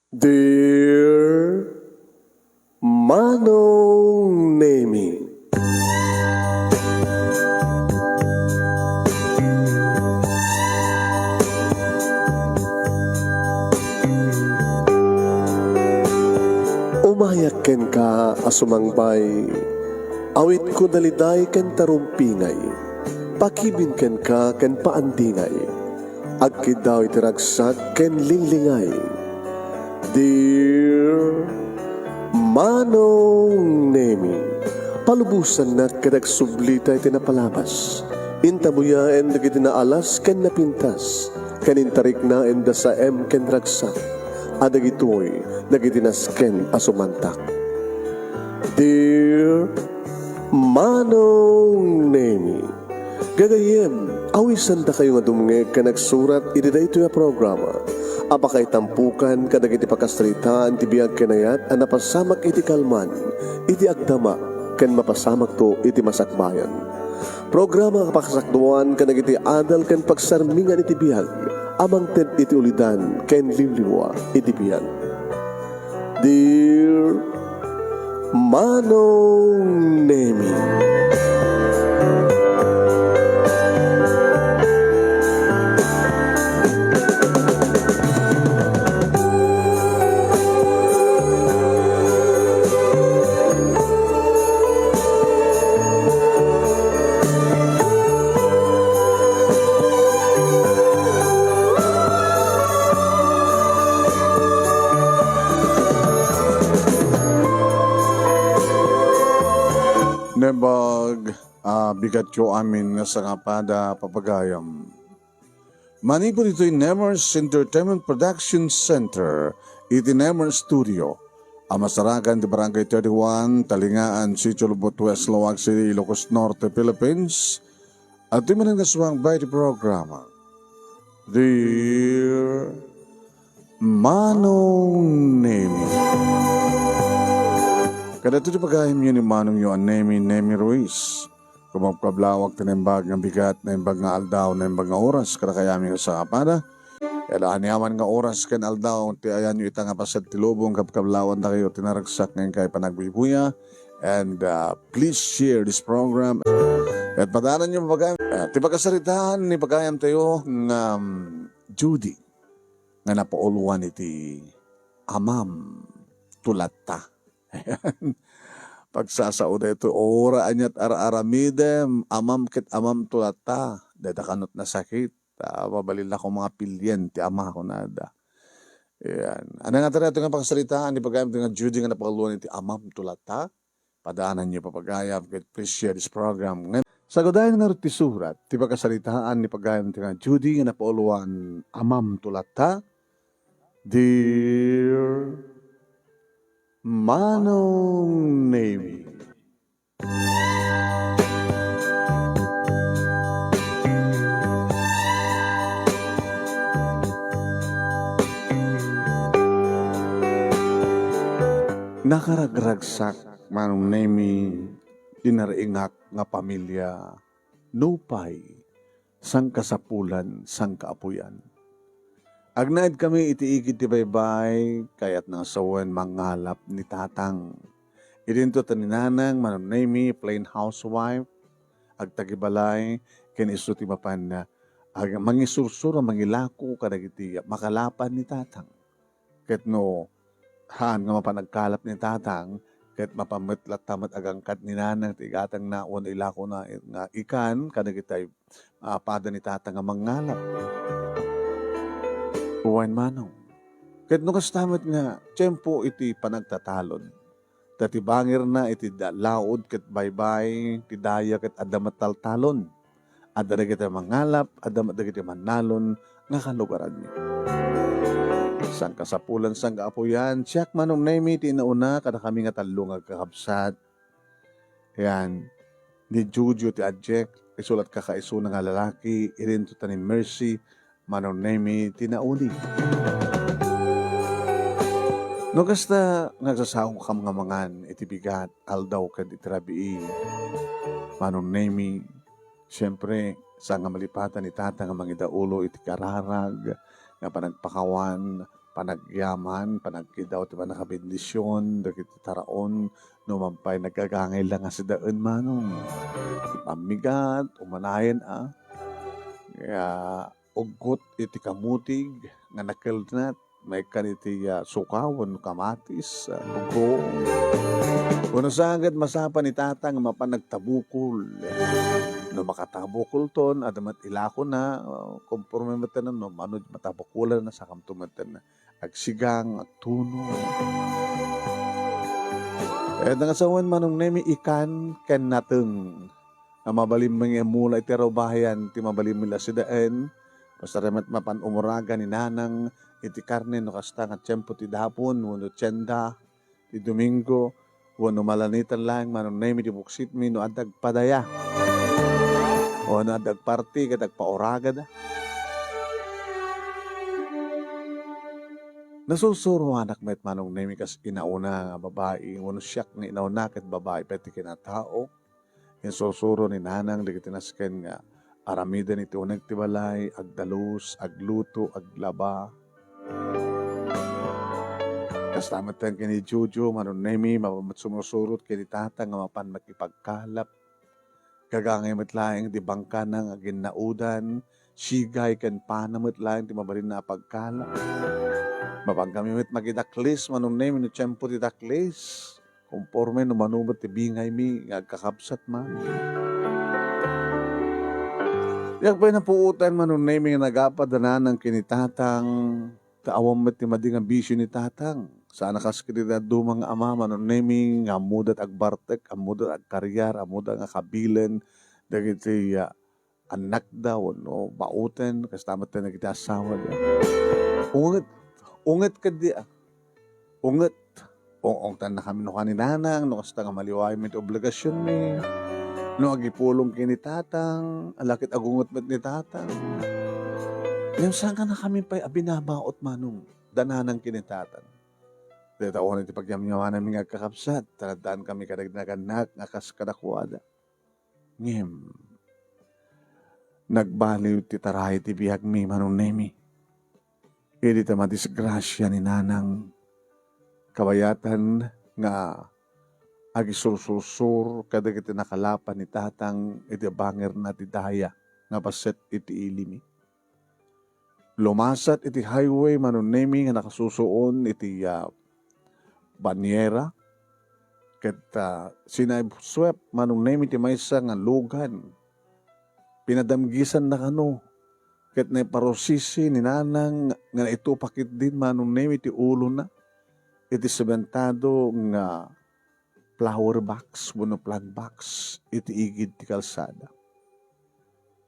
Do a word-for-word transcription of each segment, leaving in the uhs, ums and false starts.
Dear Manong Nemi. Umayak kenka a sumangbay, awitko daliday ken tarumpingay, pakibin kenka ken paandingay, agkiddaw iti ragsak ken linglingay. Dear Manong Nemi, palubosannak ket agsublita iti napalabas. Intabuyaen dagiti naalas ken napintas, ken intariknaen da saem ken ragsak, a dagitoy dagiti nasken a sumantak. Dear Manong Nemi, gagayyem, awisandakayo nga dumngeg ken agsurat iti daytoy a programa a pakaitampukan kadagiti pakasaritaan ti biag ken ayat a napasamak iti kalman, iti agdama, ken mapasamakto iti masakbayan. Programa a pakasakduan kadagiti adal ken pagsarmingan iti biag a mangted iti ulidan ken liwliwa iti biag. Dear Manong Nemi. Naimbag a bigatyo amin nga sangapada, papagayam. Manipud ditoy Nemers Entertainment Production Center iti Nemers Studio a masarakan ti Barangay thirty-one, Talingaan, Sitio Lubot West, Laoag City, Ilocos Norte, Philippines. Adtoy manen nga suang by the programa, Dear Manong Nemi. Kadagitoy ti pagayamyo ni Manongyo a Nemi, Nemi Ruiz. Kumabkablawak ti naimbag nga bigat, naimbag nga aldaw, naimbag nga oras, kadakayo amin nga sangapada. Ket aniaman nga oras ken aldaw, ti ayanyo ita nga paset ti lubong, kabkablawandakayo ti naragsak nga inkay panagbibuya. And, uh, please share this program. Ket padaananyo, pagayam, uh, ti pakasaritaan ni pagayamtayo nga, um, Judy nga napauluan iti Amam Tulatta. Ayan. Pagsasao daytoy, ura aniat ar-aramidem, amam ket amam to latta. Dayta kanot nasakit, ta mabalin la ko nga pilien ti ama, kunada. Ayan. Ania nga daytoy nga pakasaritaan ni pagayam nga Judy nga napauluan iti Amam to latta? Padaananyo, papagayam, ket please share this program. Ngem, sagudayen ngarud ti surat ti pakasaritaan ni pagayam nga Judy nga napauluan Amam to latta. Dear Manong Nemi. Nakaragragsak, Manong Nemi, ti nariingak nga pamilia, nupay sangkasapulan, sangkaapuyan. Agnaedkami iti igid ti baybay, kayatna nga sawen mangalap ni Tatang. Idinto ta ni Nanang, Manong Nemi, plain housewife, agtagibalay, ken isu ti mapan, ag-, mangisursuro, mangilako kadagiti makalapan ni Tatang. Ket no haan nga mapan agkalap ni Tatang, ket mapan met latta met agangkad ni Nanang ti igatangna wenno ilakona nga ikan kadagitay, ah, pada ni Tatang nga mangngalap. Wen, Manong. Ket no kasta met nga tiempo iti panagtatalon, ta ti bangirna iti da-, laud ket baybay, ti daya ket adda met taltalon. Adda dagiti mangalap, adda met dagiti mannalon nga kalugaranmi. Sangkasapulan, sangkaapuyan, siak, Manong Nemi, ti inauna kadakami nga tallo nga agkakabsat. Yan. Ni Jojo ti adiak, isu la ti kakaisuna nga lalaki, idinto ta ni Mercy, Manong Nemi, ti nauni. No kasta nga agsasaokam nga mangan iti bigat, aldaw ken iti rabii, Manong Nemi, siempre, saan nga malipatan ni Tata nga mangidaulo iti kararag nga panagpakawan, panagyaman, panagkidaw ti mannakabendision dagiti taraon, no man pay nagagangay la nga sidaen, manong. Ti pammigat, umanayen a, nga uggot iti kamutig nga nakelnat, maikkan iti, ah, suka wenno kamatis, ah, ugo. Wenno saan ket masapa ni Tatang nga mapan nagtabukol. No makatabukolton, adda met ilakona, ah, konporme met no mano ti matabukolanna, sakanto met agsigang, agtuno. Ket nga sawen, Manong Nemi, ikan ken nateng a mabalinmi nga immula iti rubayan ti mabalinmi la sidaen. Basta met mapan umuragan ni Nanang iti karne no kasta nga tiempo ti dapon wenno tienda ti Domingo wenno malanitan laeng, Manong Nemi, ti buksitmi no adda agpadaya wenno adda agparti ket agpauragada. Nasursuro anak met, Manong Nemi, kas inauna nga babai wenno siak nga inauna ket babai pay ti kinatao. Insursuro ni Nanang dagiti nasken nga aramiden iti uneg ti balay, agdalus, agluto, aglaba. Kasta met ken ni Jojo, Manong Nemi, mapan met sumursurot ken ni Tatang nga mapan makipagkalap. Gagangay met laeng ti bangkana nga aginnaudan, sigay ken pana met laeng ti mabalinna a pagkalap. Mapan kami met makidaklis, Manong Nemi, no tiempo ti daklis. Konporme no mano met ti bingaymi nga agkakabsat man. Diak pay napuotan, Manong Nemi, nga nagapad a Nanang ken ni Tatang, ta awan met ti madi nga bisio ni Tatang. Saan a kas ket iti dadduma nga ama, Manong Nemi, nga ammoda ti agbartek, ammoda ti agkariar, ammoda nga kabilen dagiti, ah, annakda wenno baoten, kasta met dagiti asawada. Unget, unget kadi, ah. Unget, ong-ongtannakami no kani Nanang, no kasta nga maliwayanmi ti obligasionmi, no agipulong ken ni Tatang, ala ket agunget met ni Tatang. Ngem saankannakami pay a binabaot, Manong, da Nanang ken ni Tatang. Dayta unay ti pagyamyamananmi nga agkakabsat, ta naaddaankami kadagiti nagannak nga kas kadakuada. Ngem, nagbaliw ti tarayay ti biagmi, Manong Nemi. Idi ta madisgrasia ni Nanang, kabayatan nga agisursursur kadagiti nakalapan ni Tatang iti bangerna ti daya nga paset iti ilimi. Lumasat iti highway, Manong Nemi, nga nakasusuon iti, ah, banyera, ket, ah, sinaibsuep, Manong Nemi, ti maysa nga lugan. Pinadamgisanna kano, ket naiparusisi ni Nanang nga naitupak ketdin, Manong Nemi, ti ulona iti sementado nga flower box wenno flag box iti igid ti kalsada.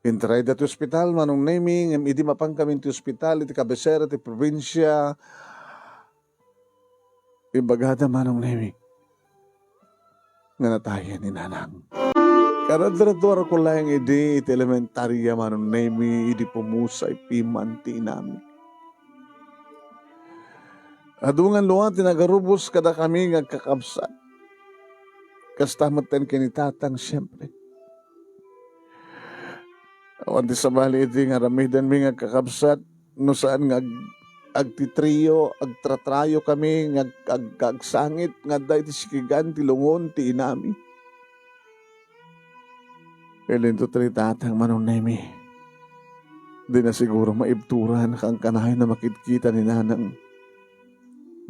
Intrayda ti ospital, Manong Nemi, ngem idi mapankami ti ospital iti kabesera ti probinsia, imbagada, Manong Nemi, nga natayen ni Nanang. Karadradua ko laeng idi iti elementaria, Manong Nemi, idi pumusay piman ti inami. Adu ngarud ti nagarubos kadakami nga agkakabsat. Kasta met ken ni Tatang, siempre. Awan ti sabali iti nga aramidenmi nga agkakabsat, no saan nga ag-, agtitrio, agtratrayo kami nga ag-, ag-, agsangit nga adda iti sikigan ti lungon ti inami. Ilinto ti ni Tatang, Manong Nemi. Di na siguro maibturan, kankanayon a makitkita ni Nanang.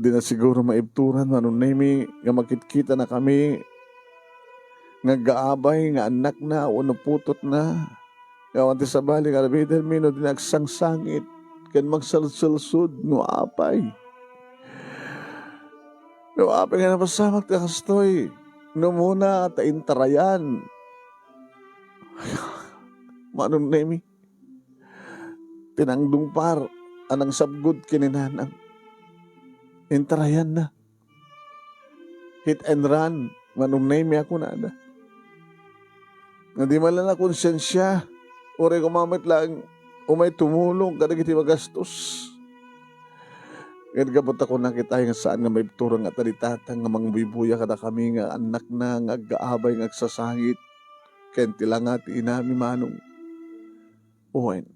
Di na siguro maibturan, Manong Nemi, nga makitkitanakami nga aggaabay nga annakna wenno putotna. Nga awan ti sabali nga aramidenmi no di nagsangsangit ken magselselsud no apay. No apay nga napasamak ti kastoy, no umuna ta intarayan. Manong Nemi, ti nangdungpar a nangsabgud ken ni Nanang. Intarayanna. Hit and run, Manong Nemi a kunada. Nga di man la nakonsensia, uray koma met laeng umay tumulong kadagiti magastos. Ngem gapu ta kunana ket ay nga saan nga maibturan nga adda ni Tatang nga mangbuybuya kadakami nga annakna nga aggaabay nga agsasangit ken ti langa ti inami, Manong. Wen,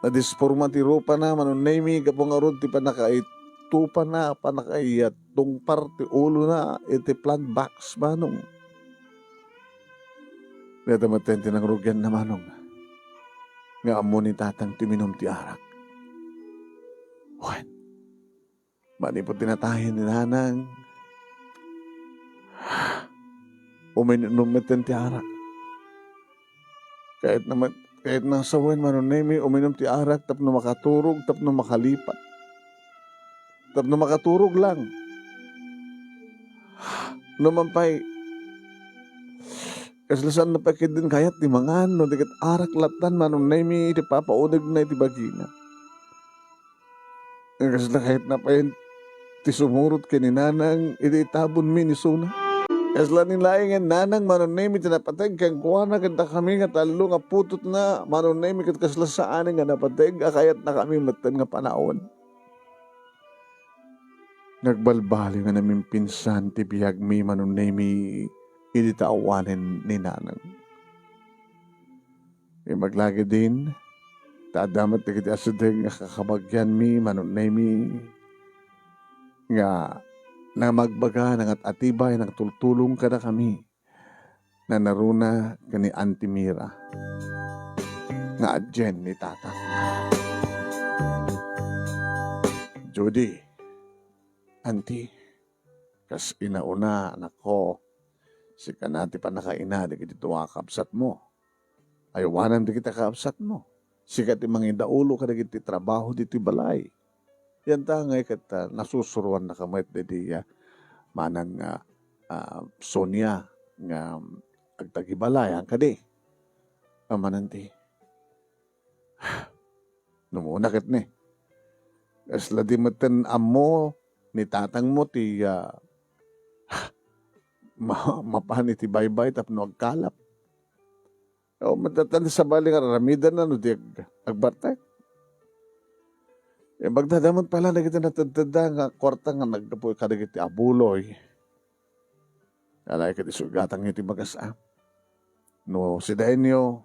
Nadisforma ti rupana, Manong Nemi, gapu ngarud ti pannakaitupana, pannakaiyatungpar ti ulona iti plant box, Manong. Dayta metten ti nangrugianna, Manong, nga ammo ni Tatang ti uminum ti arak. Wen, manipud ti natayen ni Nanang, uminum metten ti arak. Kayatna met, kayatna sawen, Manong Nemi, uminum ti arak tapno makaturog, tapno makalipat. Tapno makaturog lang. Numan pay, kasla saan na pay ketdin kayat ti mangan, no di ket arak lattan, Manong Nemi, ti papaunegna iti bagina. Nga kasla kayatna pay ti sumurot ken ni Nanang iti itabonmi ni Suna. Kasla ni laengen Nanang, Manong Nemi, ti napateg kenkuana ken dakami nga tallo nga putotna, Manong Nemi, ket kasla saan nga napateg a kayatnakami metten nga panawen. Nagbalbaliw nga namimpinsan ti biagmi, Manong Nemi, idi ta awanen ni Nanang. Imbag lagidin, ta adda met dagiti asideg nga kakabagianmi, Manong Nemi, nga nangagbaga, nangat-atibay, nangtultulong kadakami. Nanaruna ken ni Auntie Mira nga adien ni Tatang. Judy, Auntie, kas inauna, anakko, sika na ti pannakaina dagiti dua a kabsatmo. Aywanam dagiti kakabsatmo. Sika ti mangidaulo kadagiti trabaho ditoy balay. Yantangay ket, ah, nasusuroannaka met daydi, ah, manang, ah, ah, Sonia nga, um, agtagibalay, kadi? Amangan ti, numuna ket ni. Kasla di metten ammo ni tatangmo ti, ah, ma-, mapan iti baybay tapno agkalap. O, matatan sabali nga aramidanna no di ag-, agbartek. Imbag da met pala dagiti natedtedda nga kuarta nga naggapu kadagiti abuloy. Alay ket isu igatangyo ti bagas, a. No sidaenyo,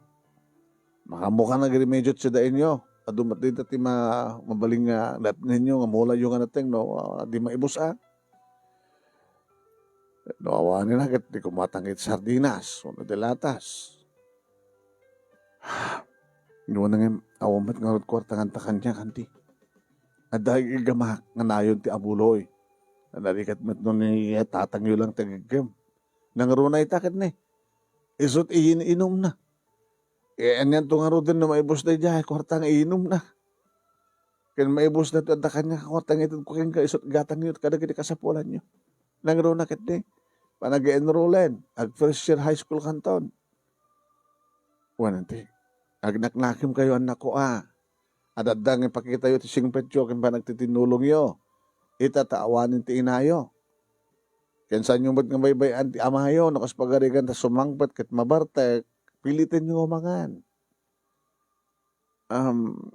makaammokan agremedio't sidaenyo. Adu met dita ti ma-, mabalin nga napnenyo nga mulayo nga nateng no, a, di maibus, a. No awanen a ket di kumatang iti sardinas wenno ti latas. Ngem awan met ngarud kuarta nga adda kaniak, anti. Adda iggamak nga nayon ti abuloy. Narigat met no ni tatangyo lang ti agiggem. Nangruna ita ket ni. Isu't iyin-inumna. E, anianto ngaruden no maibus daydiay kuarta nga iinumna. Ken maibusna ti adda kaniak a kuarta nga itedko kenka isu't igatangyo kadagiti kasapulanyo. Nangruna ketdi, panag-enrollen, ag first year high school kanton. Wen, anti, agnaknakemkayo, annakko, a. Adda nga ipakitayo ti singpetyo ken panagtitinnulongyo. Ita ta awanen ti inayo. Ken saanyo met nga baybay-an ti amayo, no kas pagarigan ta sumangpet ket mabartek, pilitenyo a mangan. Um,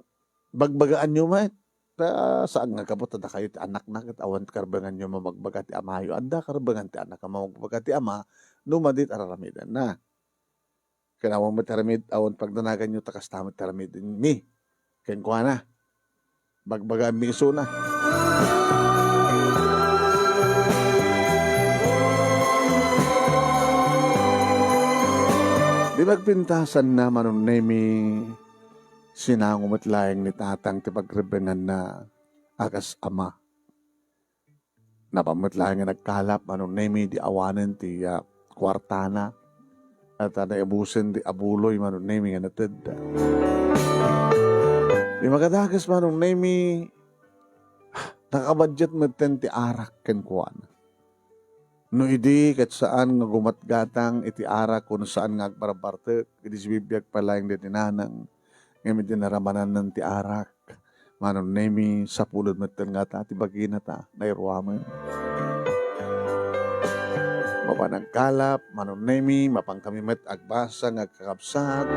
bagbagaanyo met, ta saan nga gapu ta dakayo ti annakna ket awan karbenganyo mamagbaga ti amayo. Adda karbengan ti annak a mamagbaga ti ama no madi ti araramidanna. Ken awan met aramid, awan pagdanaganyo ta kasta met aramidenmi kenkuana. Bagbagaanmi isuna. Di magpintasanna, Manong Nemi, sinango met laeng ni tatang ti pagrebenganna a kas ama. Napan met laeng nga nagkalap, Manong Nemi, di awanen ti, ah, kuartana. At, ah, naibusen ti abuloy, Manong Nemi, nga natedda. Di makadakes, Manong Nemi, nakabudget metten ti arak kenkuana. No idi ket saan nga gumatgatang iti arak wenno saan nga agbarbartek, idi sibibiag pay laeng daydi nanang, ngem idi naramananan ti arak, Manong Nemi, sapulen metten ngata ti bagina ta nairuamen. Mapan agkalap, Manong Nemi, mapan kami met agbasa nga agkakabsat.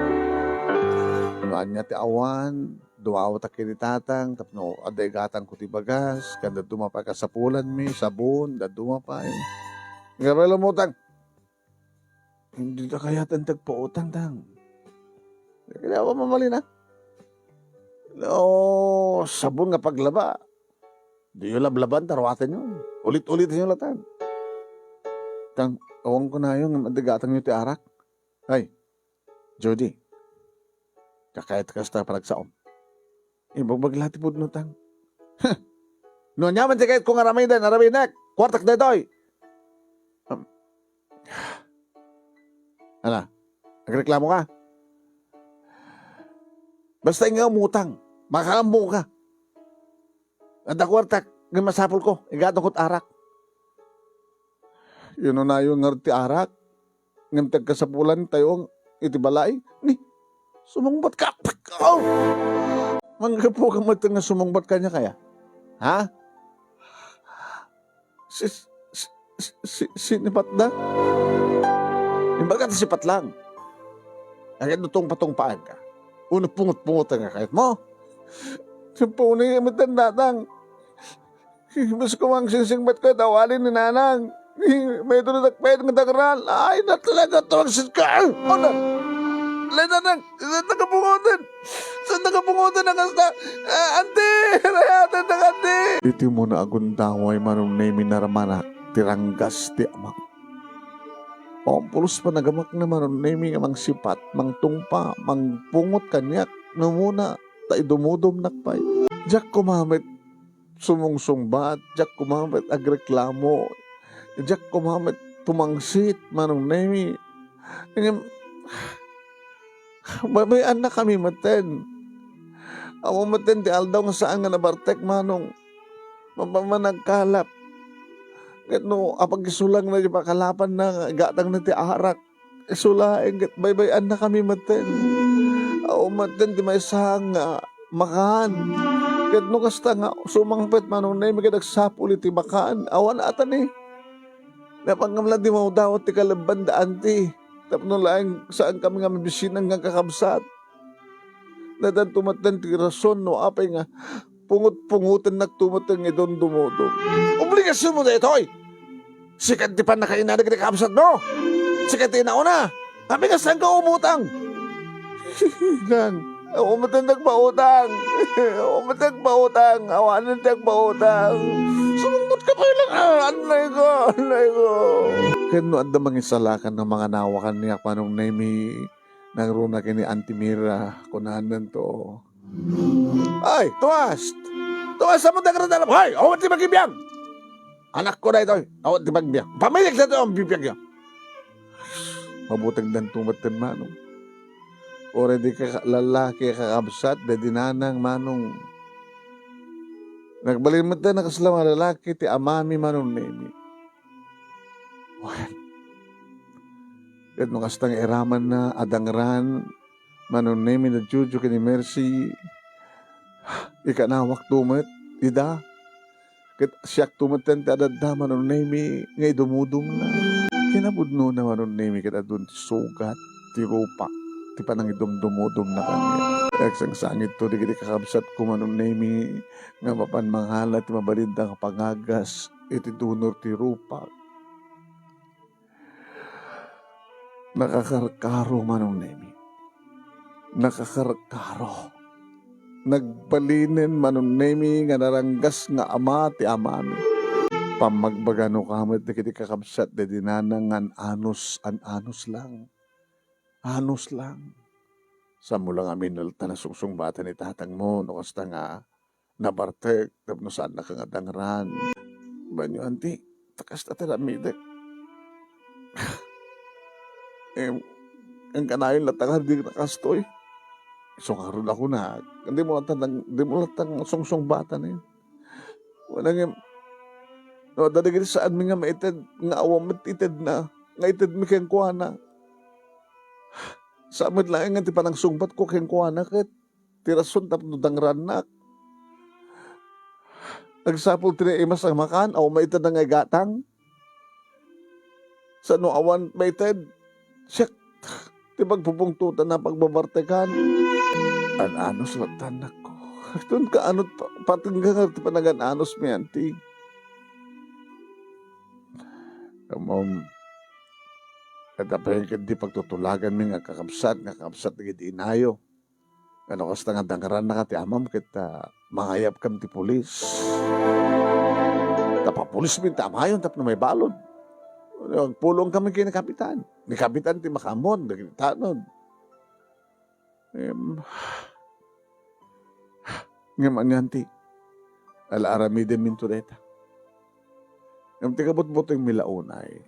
No ania ti awan, duawta ken ni tatang tapno adda igatangko ti bagas, ken dadduma pay kasapulanmi, sabon, dadduma pay. Nga pay lumutang. Hindi ta kayat ti agpautang, tang. Kaya mabalin, a. O, sabon nga paglaba. Diyo lablaban, ta ruatenyo. Ulit-ulitanyo latta. Tang, awan ko nayo, nga madigatangyo ti arak. Ay, Judy, kakayat kasta panagsaom. Ibagbag la ti pudno, tang. Huh! No aniaman ti kayatko nga aramiden, aramidek. Kuartak daytoy. Um, Ala, agreklamo ka? Basta nga umutang, makaammo ka. Adda kuartak, ngem masapulko, igatangko ti arak. Inunayo ngarud ti arak, ngem ti agkasapulan tayo iti balay, ni, sumungbat ka. Oh! Manggapu ka met nga sumungbat kaniak aya? Ha? Si, si, si, si, sinipatda? Imbagak ta sipat lang. Agad no tungpatungpaan ka. Uno pungot-pungot nga kayatmo. Sumpungi met ti datang. Mas kumang singsingbat ko, tawali ni Nanang. May tulad ak pwede nga dagran. Ay, na talaga, tawag sit ka. Ano? Lay, Nanang, saan nakapungutan? Saan nakapungutan ang kasta? Ah, ante! Rayatan na, ante! Iti mo na agundaway, Manong Nemi, naramanak ti ranggas ti amak. Pampulos pa nagamak na, Manong Nemi, nga mangsipat, mangtungpa, mangpungot kaniak, numuna, ta idumudumnak pay. Diak koma met sumungsungbat, diak koma met agreklamo, diak koma met tumangsit, Manong Nemi. Ngem, bay-, bay-annakami metten. Awan metten ti aldaw nga saan nga nabartek, Manong. Mapamanagkalap. Ket no apag-isulangna ti pakalapanna nga igatangna ti arak, isu laeng ket bay-bay-annakami metten. Awan metten ti maysa nga makan. Ket no kasta nga sumangpet, Manong Nemi, ket agsapul iti makan. Awan ata ni. Napangngam la dimawdawat ti kalebban da anti. Tapno laeng saankami nga mabisinan nga kakabsat. Nadanto metten ti rason no apay nga pungot-pungotennakto metten nga idumdumodom. Obligasionmo daytoy! Sika ti pannakainana dagiti kakabsatmo! Sika ti inauna! Apay nga saanka umutang? Nang, awan met ti agpautang. Awan met ti agpautang. Awanen ti agpautang. Sumungbat ka pay lang. Ah, anay ko, anay ko. Ken no adda mangisalakan nga manganawa kaniak, Manong Nemi, nangruna ken ni Auntie Mira, kunananto, "Ay, Tomas! Tomas, ammom ti agradalem? Ay, awan ti makibiang! Anakko daytoy, awan ti makibiang. Pamilyak daytoy, awan bibiagyo." Mabutegdanto metten, Manong. Uray di ka lalaki a kakabsat, daydi nanang, Manong. Nagbalin metten a kasla nga lalaki ti amami, Manong Nemi. Wen, ket no kasta nga iramanna a dangran, Manong Nemi, ni Jojo ken ni Mercy, ikanawakto met ida. Ket siakto metten ti adda, Manong Nemi, nga idumudumna. Kinapudnona, Manong Nemi, ket adun ti sugat ti rupak ti panangidumdumudomna kaniak. Agsangsangitto dagiti kakabsatko, Manong Nemi, nga mapan mangala ti mabalinda nga pangagas iti dunor ti rupak. Nakakarkaro, Manong Nemi. Nakakarkaro. Nagbalinen, Manong Nemi, nga naranggas nga ama ti amami. Pammagbagano ka met dagiti kakabsat daydi nanang nga an-anus, an-anus lang. Anus lang. Saanmo lang amin latta a sungsungbatan ni tatangmo no kasta nga nabartek tapno saannaka nga dangran. Banyo, anti, ta kasta ti aramidek. Eh, ang kanayon latta nga di na kastoy. Isu ngarud a kunak, dimo latta, dimo latta sungsungbatan, eh. Wala nga, no, adda dagiti saanmi nga maited, nga awan met itedna, nga itedmi kenkuana. Sa met laeng nga ti panangsungbatko kenkuana ket ti rason tapno dangrannak. Agsapul ti naimas a makan, awan maitedna nga igatang. Sa no awan maited, siak ti pagpupungtotan a pagbabartekan. An-anus latta, anakko. Daytoy kaano pa-, patengga nga ti panagan-anusmi, anti. Ammom, adda pay ket di pagtutulaganmi nga kakabsat, nga kakabsat dagiti inayo. Kano kasta nga dangrannaka ti amam ket, ah, mangayabkam ti pulis. Ta papulismi ti amayon tapno maibalud. Agpulongkami ken ni kapitan. Ni kapitan ti makaammo dagiti tanod. Em, ngem anian ti ala aramidenminto dayta? Ngem ti kabutbutengmi la unay,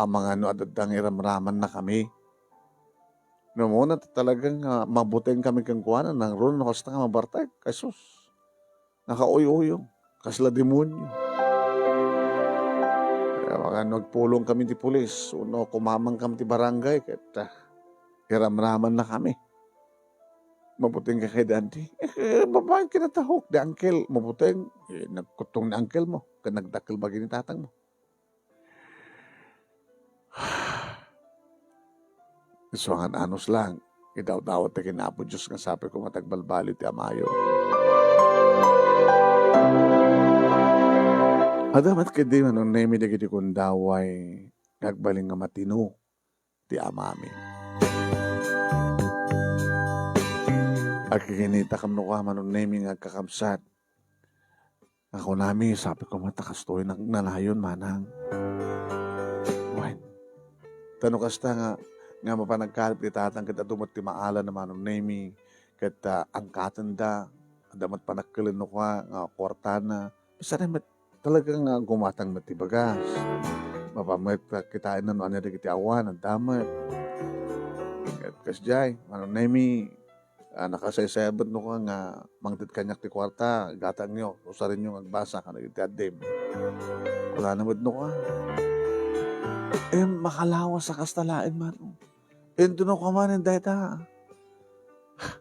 amangan no adda nga iramramannakami. No, muna ta talagang, ah, mabutengkami kenkuana, nangruno no kasta nga mabartek, ay sus, nakauy-uyong, kasla demonio. Kaya baka no agpulongkami ti pulis, wenno kumamangkami ti barangay, ket, ah, iramramannakami. Mabuteng ka kay Dante? Eh, babaeng kinatahok, di uncle, mabuteng. Eh, nagkuttong ni uncle mo, ken nagdakkel bagi ni tatang mo. Isu nga anus lang, idawdawat ti ken Apo Dios nga sapay koma ti agbalbaliw ti amayo. Adda met ketdi Manong Nemi dagiti gundaway nga agbalin nga matino ti amami. Agkikinitakam no kua Manong Nemi nga agkakabsat. Nga kunami, sapay koma ta kastoy nag-, nanayon, manang. Wen, ta no kasta nga, nga mapan nagkalip ti tatang ket adu met ti maala na Manong Nemi, ket, ah, angkatenda, adda met panakkelen no kua nga kuartana. Basta met talaga nga gumatang met ti bagas. Mapan met kitaenna no ania dagiti awan, adda met. Ket kasdiay, Manong Nemi, ah, nakasaysayabet no kua nga mangted kaniak ti kuarta, gatangyo, usarenyo nga agbasa kadagiti addim. Kunana met no kua, em, makalawas a kasta laeng, Manong. Intono kua manen dayta.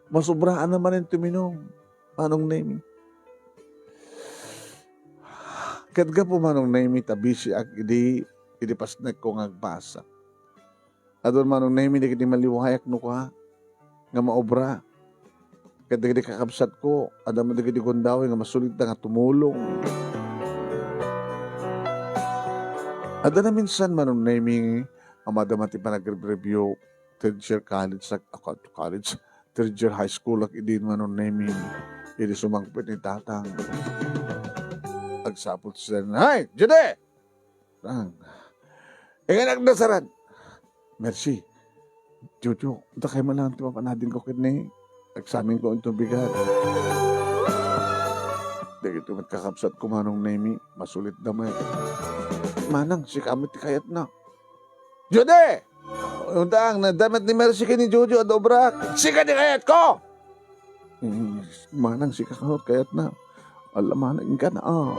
Masubraan a manen ti uminum, Manong Nemi. Ket gapu, Manong Nemi, ta bisiak idi, idi pasnekko nga agbasa. Adun Manong Nemi dagiti maliwayak no kua nga maobra. Ket dagiti kakabsatko, adda met dagiti gundaway nga masulitda nga tumulong. Adda naminsan Manong Nemi, amadama ti panagrebreview, third year college, sa, ah, college, third year high school ak idi Manong Nemi, idi sumangpet ni tatang. Agsapul sida, "Hay, Jude!" Ang, inganak da saran. Merci. Jojo, dakay man lang ti mapan-adingko ket ni eksamenko inton bigat. Dagiti met kakabsatko Manong Nemi, masulitda met. Manang, sika met ti kayatna. Jude! Untang, nadda met ni Mercy ken ni Jojo, adda obrak. Sika ti kayatko! Mm, manang sika kano kayatna. Ala, manang, inka na, ah.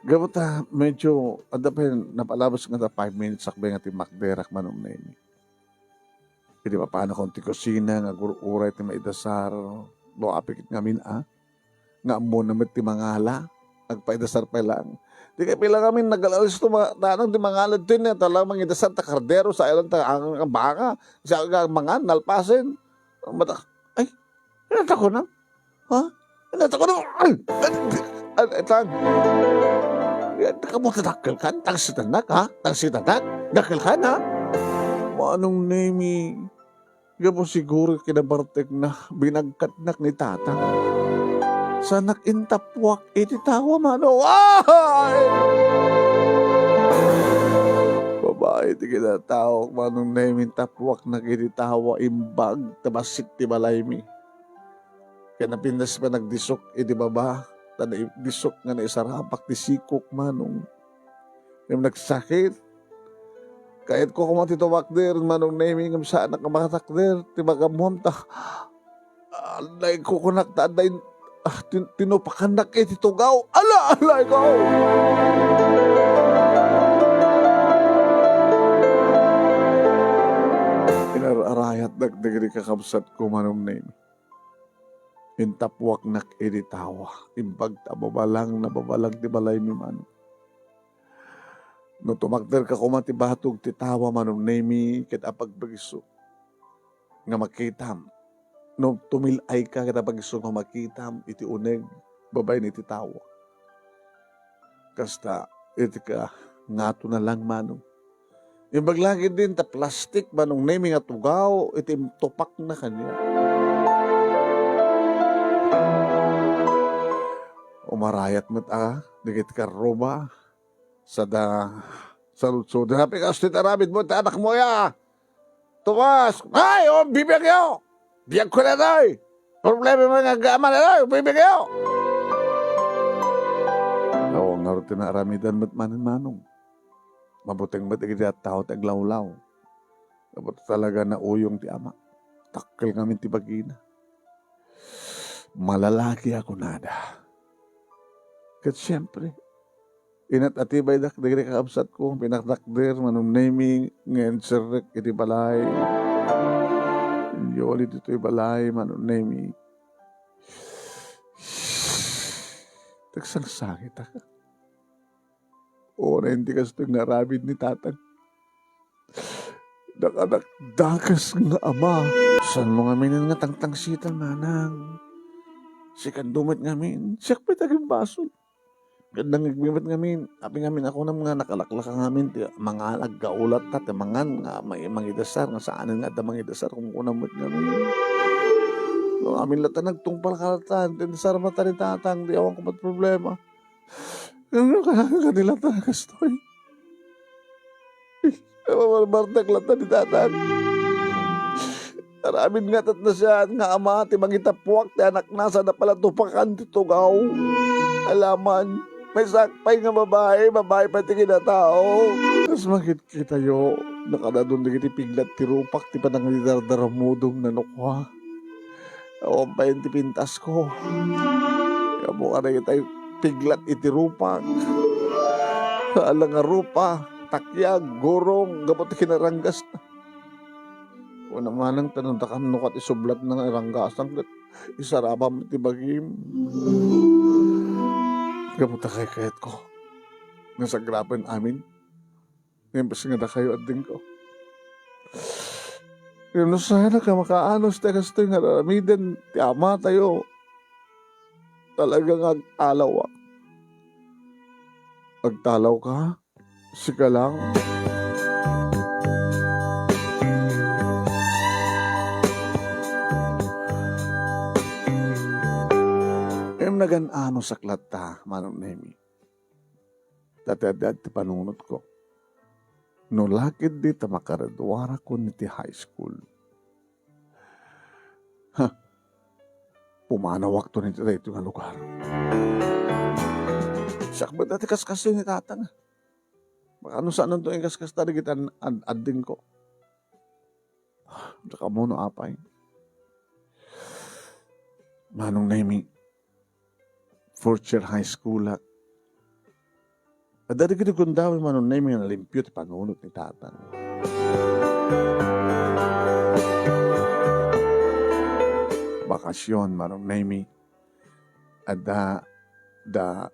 Gapu ta, medyo, adda pay, napalabas nga ta five minutes akbay nga timmakderak Manong Nemi. Idi mapanakon ti kusina nga agur-uray ti maidasar, no, apikit ngamin, ah. Nga ammona met ti mangala, agpaidasar pay lang. Di kay pila ngamin nagalalis to ma-, tanang ti mangala ditoy ne, ta lang mangidasar ta kardero, sa ilan ta ang, ang banga, sa aga mangan, nalpasen. Mata, ay, inata ko na. Ha? Inata ko na. Ay, ay, ay, ay, tan. Yan, takamu ta dakkel kan, tangsitanak, ha? Tangsitanak, dakkel kan, ha? Manong Nemi, gapu siguro kinabartekna, binagkatnak ni Tatang. Sanak intapwak iti tawa, Manong. Ay! Babae ti kinatawak, Manong Nemi, intapwaknak iti tawa, imbag ta bassit ti balaymi. Ken napintas pa nagdisok iti baba, ta naibdisok nga naisarapak ti sikok, Manong. Ngem nagsakit. Kayatko koma ti tumakder, Manong Nemi, ngem saanak a makatakder ti magammoam ta, ah, naikukunak ta adda in-, ah, tin-, tinupakannak iti tugaw. Ala, ala, ikaw! Inar-arayatnak dagiti kakabsatko, Manong Nemi. Intapwaknak iti tawa. Imbag ta babalang, nababalang ti balaymi, Manong. No tumakderka koma ti batog ti tawa, Manong Nemi, ket apagbagiso nga makitam. No tumil-ayka ket apagbagiso nga makitam iti uneg babaen iti tawa. Kasta, iti ka, ngato na lang, Manong. Imbag la ketdin ta plastik, Manong Nemi, nga tugaw iti intupakna kaniak. Umarayat met a dagiti karruba, sada saludsodda, "Apay, kastoy ti aramidmo iti anakmo, ya? Tomas, ay, o, bibiagyo! Biagko daytoy! Problema met nga aggaman daytoy, bibiagyo!" Awan ngarud ti naaramidan met manen, Manong. Mabuteng met dagiti tattao ti aglawlaw. Gapu ta talaga nauyong ti ama. Dakkel ngamin ti bagina. Malalaki a kunada. Ket siempre, inat-atibaydak dagiti kakabsatko, pinakdakder, Manong Nemi, nga inserrek iti balay. Inyoli ditoy balay, Manong Nemi. Nagsangsangitak. Uray, iti kastoy nga aramid ni tatang. Nakadakdakes nga ama. Saanmo ngamin nga tangtangsitan, manang? Sika met ngamin. Siak pay ti agimbasol. Ket nangngegmi met ngamin, apay ngamin a kunam nga nakalaklaka ngamin ti mangan, aggaulatta ti mangan nga may mangidasar, nga saanen nga adda mangidasar, kunkunam met ngamin. No amin latta nagtungpalka latta, ti indasarmata ni tatang, di awan ko met problema. Ngem no kanayon kadi latta nga kastoy, napabarbartek latta ni tatang. Aramid nga ket nasayaat nga ama ti mangitappuak ti anakna, saan a pala tupakan ti tugaw. Alaman, maysaak pay nga babai, babai pay ti kinatao. Kas makitkitayo, nakadadun dagiti piglat ti rupak ti panangidardarmudong nanukua. Awan pay ti pintasko. Ammo kadagiti piglat iti rupak. Ala nga rupa, takiag, gurong, gapu ti kinaranggasna. Kuna manang ta no dakam no ket isublatna nga iranggasam ket isarabam ti bagim. Gapu ta kaykayatko nga sagrapen amin. Imbes nga dakayo, adingko. Ngem no saanak a makaanus ti kastoy nga aramiden ti amatayo, talaga nga agtalawak. Agtalawka? Sika lang? Ngem nagan-anusak latta, Manong Nemi. Ta ti adda ti panunotko. No la ketdi ta makaraduarakon iti high school, ha, pumanawakton iti daytoy nga lugar. Siak met ti kaskastoy ni tatang. Baka no saanto inkaskasta dagiti an-, ad-, adingko. Dakamuno, apay. Manong Nemi, fourth year high school-ak. Adda dagiti gundaway, Manong Nemi, nga nalimpio ti panunot ni tatang. Bakasion, Manong Nemi. Adda da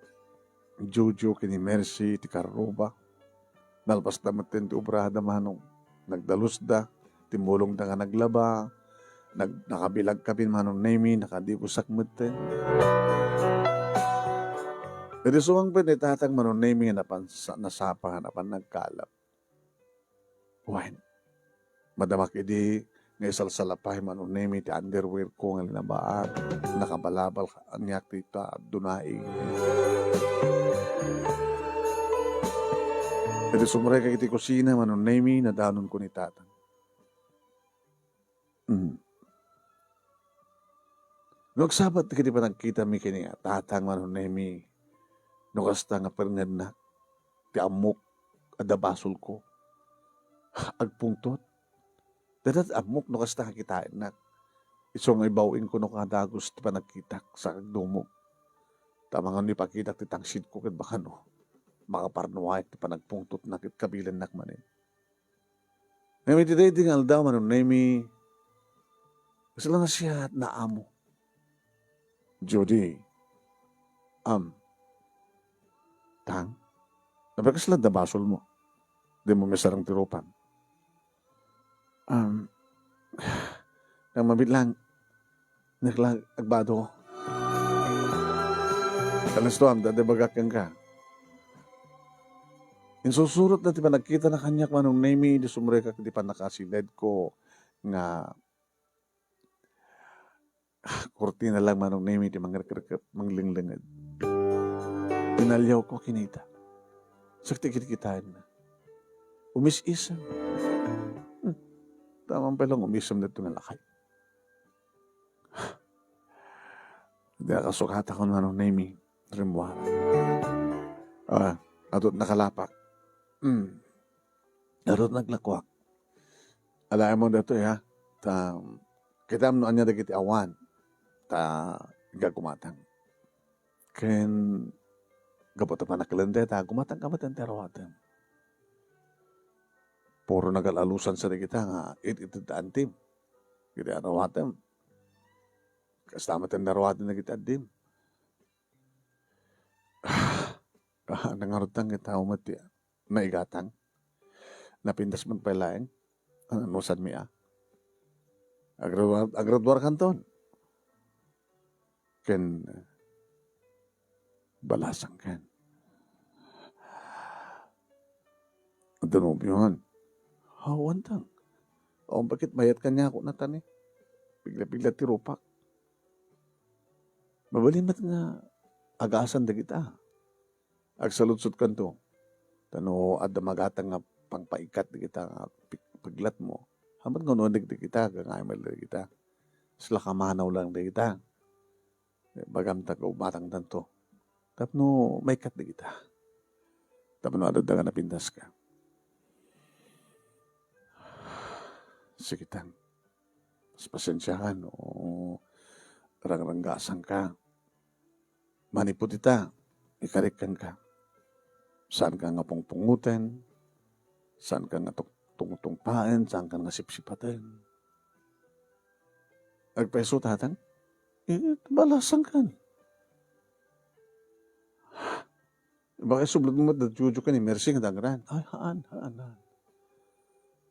Jojo ken ni Mercy ti karruba. Nalpasda metten ti obrada, Manong. Nagdalusda, timmulongda nga naglaba, nag-, nakabilagkami, Manong Nemi, nakadibusak metten. Idi sumangpet ni tatang, Manong Nemi, nga napan-, sa-, nasapa nga napan nagkalap. Wen, madamak idi nga isalsalapay, Manong Nemi, ti underwear ko nga linabaak. Nakabalabal kaniak dita, dunaing. Idi sumrekak iti kusina, Manong Nemi, nadanonko ni tatang. Mm. No agsabat dagiti panagkitami ken ni tatang, Manong Nemi, no kasta nga pernednak ti ammok, adda basolko. Agpungtot. Dayta ti ammok no kasta nga kitaennak. Isu nga ibaw-ingko no kadagus ti panagkitak sa agdumog. Ta amangan no ipakitak ti tangsidko ket baka no makaparnuayak ti panagpungtotna ket kabilennak manen. Ngem iti daydi nga aldaw, Manong Nemi, kasla nasiat na amo. Judy, am, tang, apay kasla adda basolmo? Dimo misarang ti rupam? Am, nang mabitlang, Nakla-, agbado. Kanasto, am, adda ibagak kenka. Insursurotna ti panagkitana kaniak, Manong Nemi, idi sumrekak iti pannakasiled ko nga kurtina lang, Manong Nemi, ti mangrekrekep, manglenglenged. Inaliawko kinita. Sakti kitkitaenna. Umis-isem. Hmm. Taman pay lang umisem daytoy nga lakay. Di nakasukatakon, Manong Nemi, rimmuar. Ah, adto't nakalapak. Hmm. Adto't naglakuak. Alaem daytoy, ha? Ta, kitam no ania dagiti awan. Ta, iggumatang. Ken, gapu ta panakilenda, ta gumatang ka met ti aruatem. Puro nagal-alusan sa dagita nga it-, it-, antim. Iti aruatem. Kasta met ti aruatem dagiti addim. Ah, nangarutang ket tao met ti naigatang. Napintas met pay laeng. Ano, no, saan mi a? Agradua-, agraduarkanton. Ken balasangkan. Adda nobioan. Awan tang. Awan pay ket mayat kaniak, kunana, ta ni pigla-pigla ti rupak. Mabalin met nga agasan dagita. Agsaludsodkanto. Ta no adda magatang nga pangpaikkat dagita nga pig-, piglatmo, hamat nga uneg dagita, gangayem dagita. Sla kamanaw lang dagita. Bagam ta gumatangtanto. Tapno maikkat dagita. Tapno adda nga napintaska. Sige tan. Pasensiakan no rangranggasangka. Manipud ita, ikarikkanka. Saanka nga pungpungoten, saanka nga tung-, tungtungpaen, saanka nga sipsipaten. Agpayso, tatang? Eh, balasangkan. Baka isublit mo met da Jojo ken ni Mercy nga dangran. Ay, haan, haan, haan.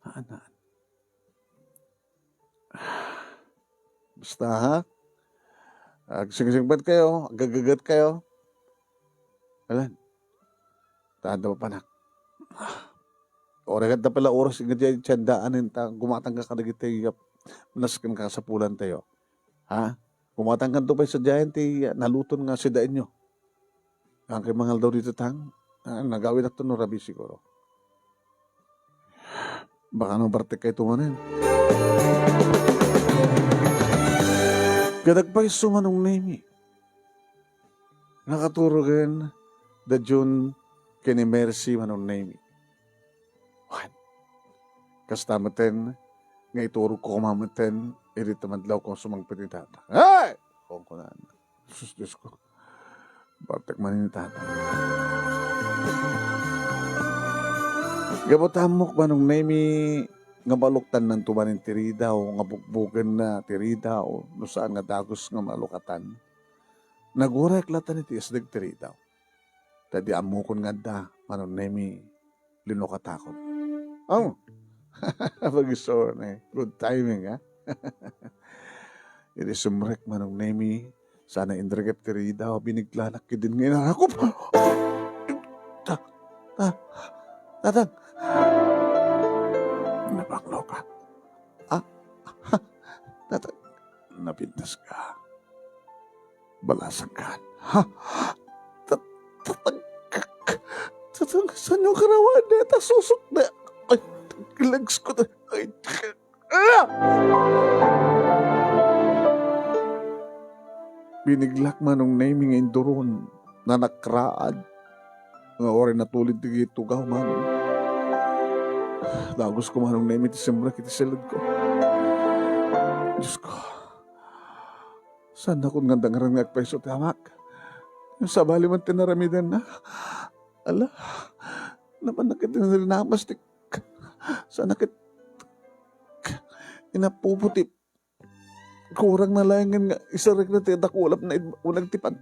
Haan, haan. Basta, ha? Agsingsingpet kayo, agagagat kayo. Alan, taan da mapanak. Oras ket da pala oras nga diay tiendaan ta gumatang ka kadagiti nasken kasapulan tayo. Ha? Gumatang kanto pay sadiayen ti naluton nga sidaenyo. Ang kay mangaldaw dito tang, ah, nagawid ato no rabi siguro. Baka no bartek kay tumanen. Kadagpay su Manong Nemi. Nakaturogen da Jun ken ni Mercy, Manong Nemi. Wen, kasta meten nga iturogko koma meten iti madlaw ko sumangpet ni Tata. Hey! Kunkunana. Sus, Diosko. Bartek man ni Tata. Gapu ta ammok, Manong Nemi, nga maluktannanto manen ti ridaw, nga bukbukenna ti ridaw, no saan nga dagus nga malukatan. Naguray latta iti isdeg ti ridaw. Ta di ammokon nga adda, Manong Nemi, linukatakon. Oh! Pag-istorya, good timing, ha? Idi sumrek, Manong Nemi, sana indregep ti ridaw, biniklanak kidin nga inarakop. Ta, ta, tatang. Napangloka. Ah, tatang. Napintas ka. Balasangkan. Ha? Ta-, tatang-, tatang-, sanyo karawan na, ta susok na. Ay, legs ko na. Ay, ah! Biniglak, Manong Nemi, nga induron, nanakraad. Nga uray natulid ti tugaw, Manong. Dagus ko, Manong Nemi, ti simrek iti siled ko. Diosko. Saan nakon nga dangaran nga agpayso ti amak? Sabali man ti naramidanna. Ala, napan na ket inrinamas ti, saan na ket inapupo ti kurang na laengen nga isarek na ti dakulap na id-, uneg ti pan-,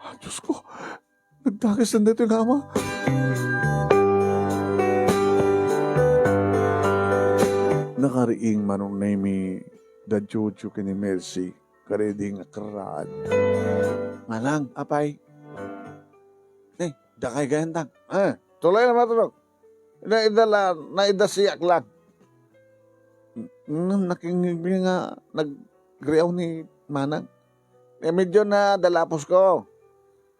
Ah, Diosko, nagdakes na daytoy nga ama. Nakariing, Manong Nemi, da Jojo ken ni Mercy, kadaydi nga kerraan. Manang, apay. Ne, dakay gayantang. Ah, Tuloy na maturog. Naidala, naidasiak lang. Ngem nakingngegmi nga nagriaw ni Manang. Eh, medyo nadalaposko.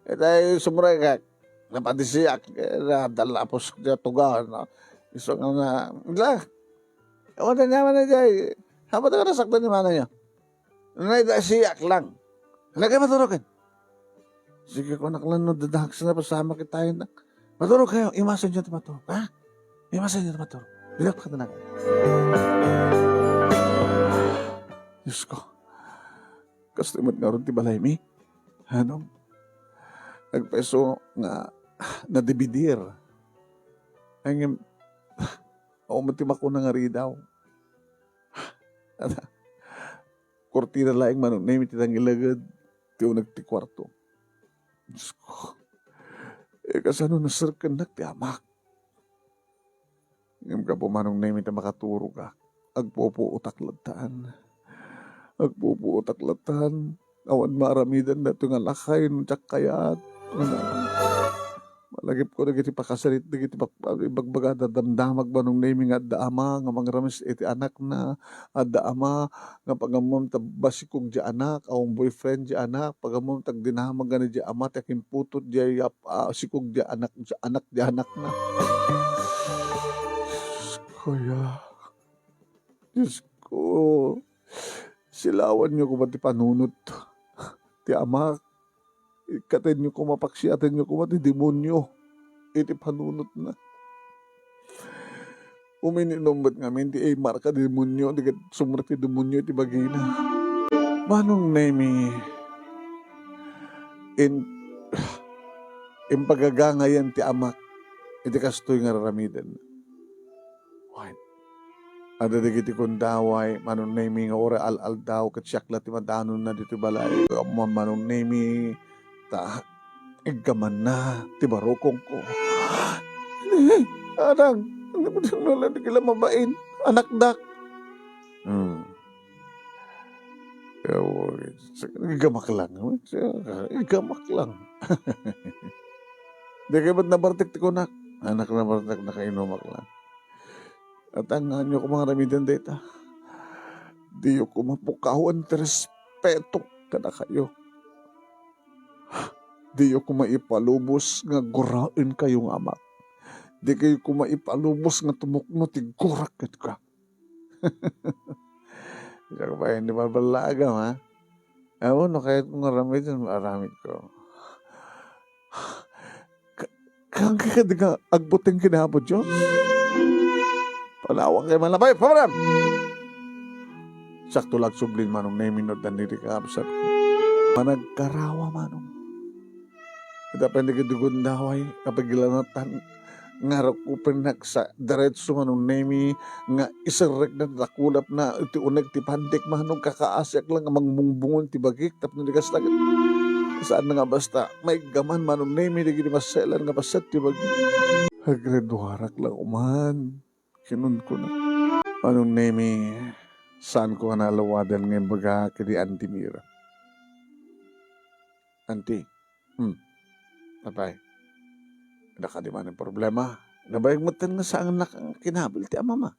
Itay sumrekek. Napadisiak. Eh, nadalapos ti tuga, no? Isu nga na, la. Awan na naman na jay. Hamat nga nasaktan ni Manang niya. Naidasiak lang. Lagay maturugan. Sige, kunak lang no, dadaksa na pasamak itayan na. Maturog kayo, imasan niyo ti maturog, ha? Imasan niyo ti maturog. Dilak ka na. Diyos ko, kastoy met ngarud ti balay mi. Ano? Agpayso nga nadibidir. Ay, ngem, awan met ti makuna nga ridaw. Kurtina laeng Manong Nemi ti nangileged ti uneg ti kuarto. Diyos ko. Eh, kasano naserkennak ti amak? Ngem gapu Manong Nemi ta makaturogak, agpupuotak lattan. Agpupuotak lattan. Awan maaramidan daytoy nga lakay no diak kayat. Malagipko dagiti pakasarit dagiti bag-, ibagbaga da damdamag Manong Nemi nga adda ama nga mangramis iti anakna, adda ama nga pagammom ta basikog diay anak, awan boyfriend diay anak, pagammom ta agdinamag nga ni diay ama ti akimputot diay ap-, ah, sikog diay anak, anak diay anakna. Kuya, Diyos ko, silawanyo koma ti panunot ti amak. Ikkatenyo koma, paksiatenyo koma ti demonio iti panunotna. Umininum met ngamin ti imarka ti demonio, di ket sumrek ti demonio iti bagina. Manong Nemi, in-, impagagangayan ti amak iti kastoy nga raramidenna. Wen, adda dagiti gundaway, Manong Nemi, nga uray al-aldaw ket siak la ti madanonna ditoy balay. Ammo, Manong Nemi, ta iggamanna ti barukongko. Ni, adang, ano mo din nila, di kila mabain, anakdak. Hmm. Yaw, iggamak lang. Iggamak lang. Di kayo ba't nabartek ti kunak? Anak, nabartek, nakainumak lang. At ang anyo ko mga ramidan deta. Diyo ko mapukawan ti respeto kadakayo. Diyo ko maipalubos nga guraen kayo nga amak. Di kayo ko maipalubos nga tumukno ti gurak ket ka. Diak bain di maballaagam, ha? Awan, no kayat kong aramid, aramid ko. Ka-, kang kadi nga agbuteng ken Apo Dios? Panawan kay manlabay, pamaram! Sakto lang subli ni Manong Nemi no dan ni kakabsat. Managkarawa, Manong. Ita pay dagiti gundaway, kapigilanatan, nga rakupennak sa diretso Manong Nemi, nga iserrekna ti dakulapna iti uneg ti pantik, Manong, kakaasiak lang nga mangbungbungon ti bagik tapno di kasta ket saan nga basta maiggaman Manong Nemi dagiti maselan nga bassit ti bagik. Agriduarak la koman, kinunkuna. Manong Nemi, saanko nga naalawadan nga imbaga kadi Auntie Mira. Auntie, hmm, apay, adda kadi manen problema? Nabayag metten nga saannak nga kinabil ti amama.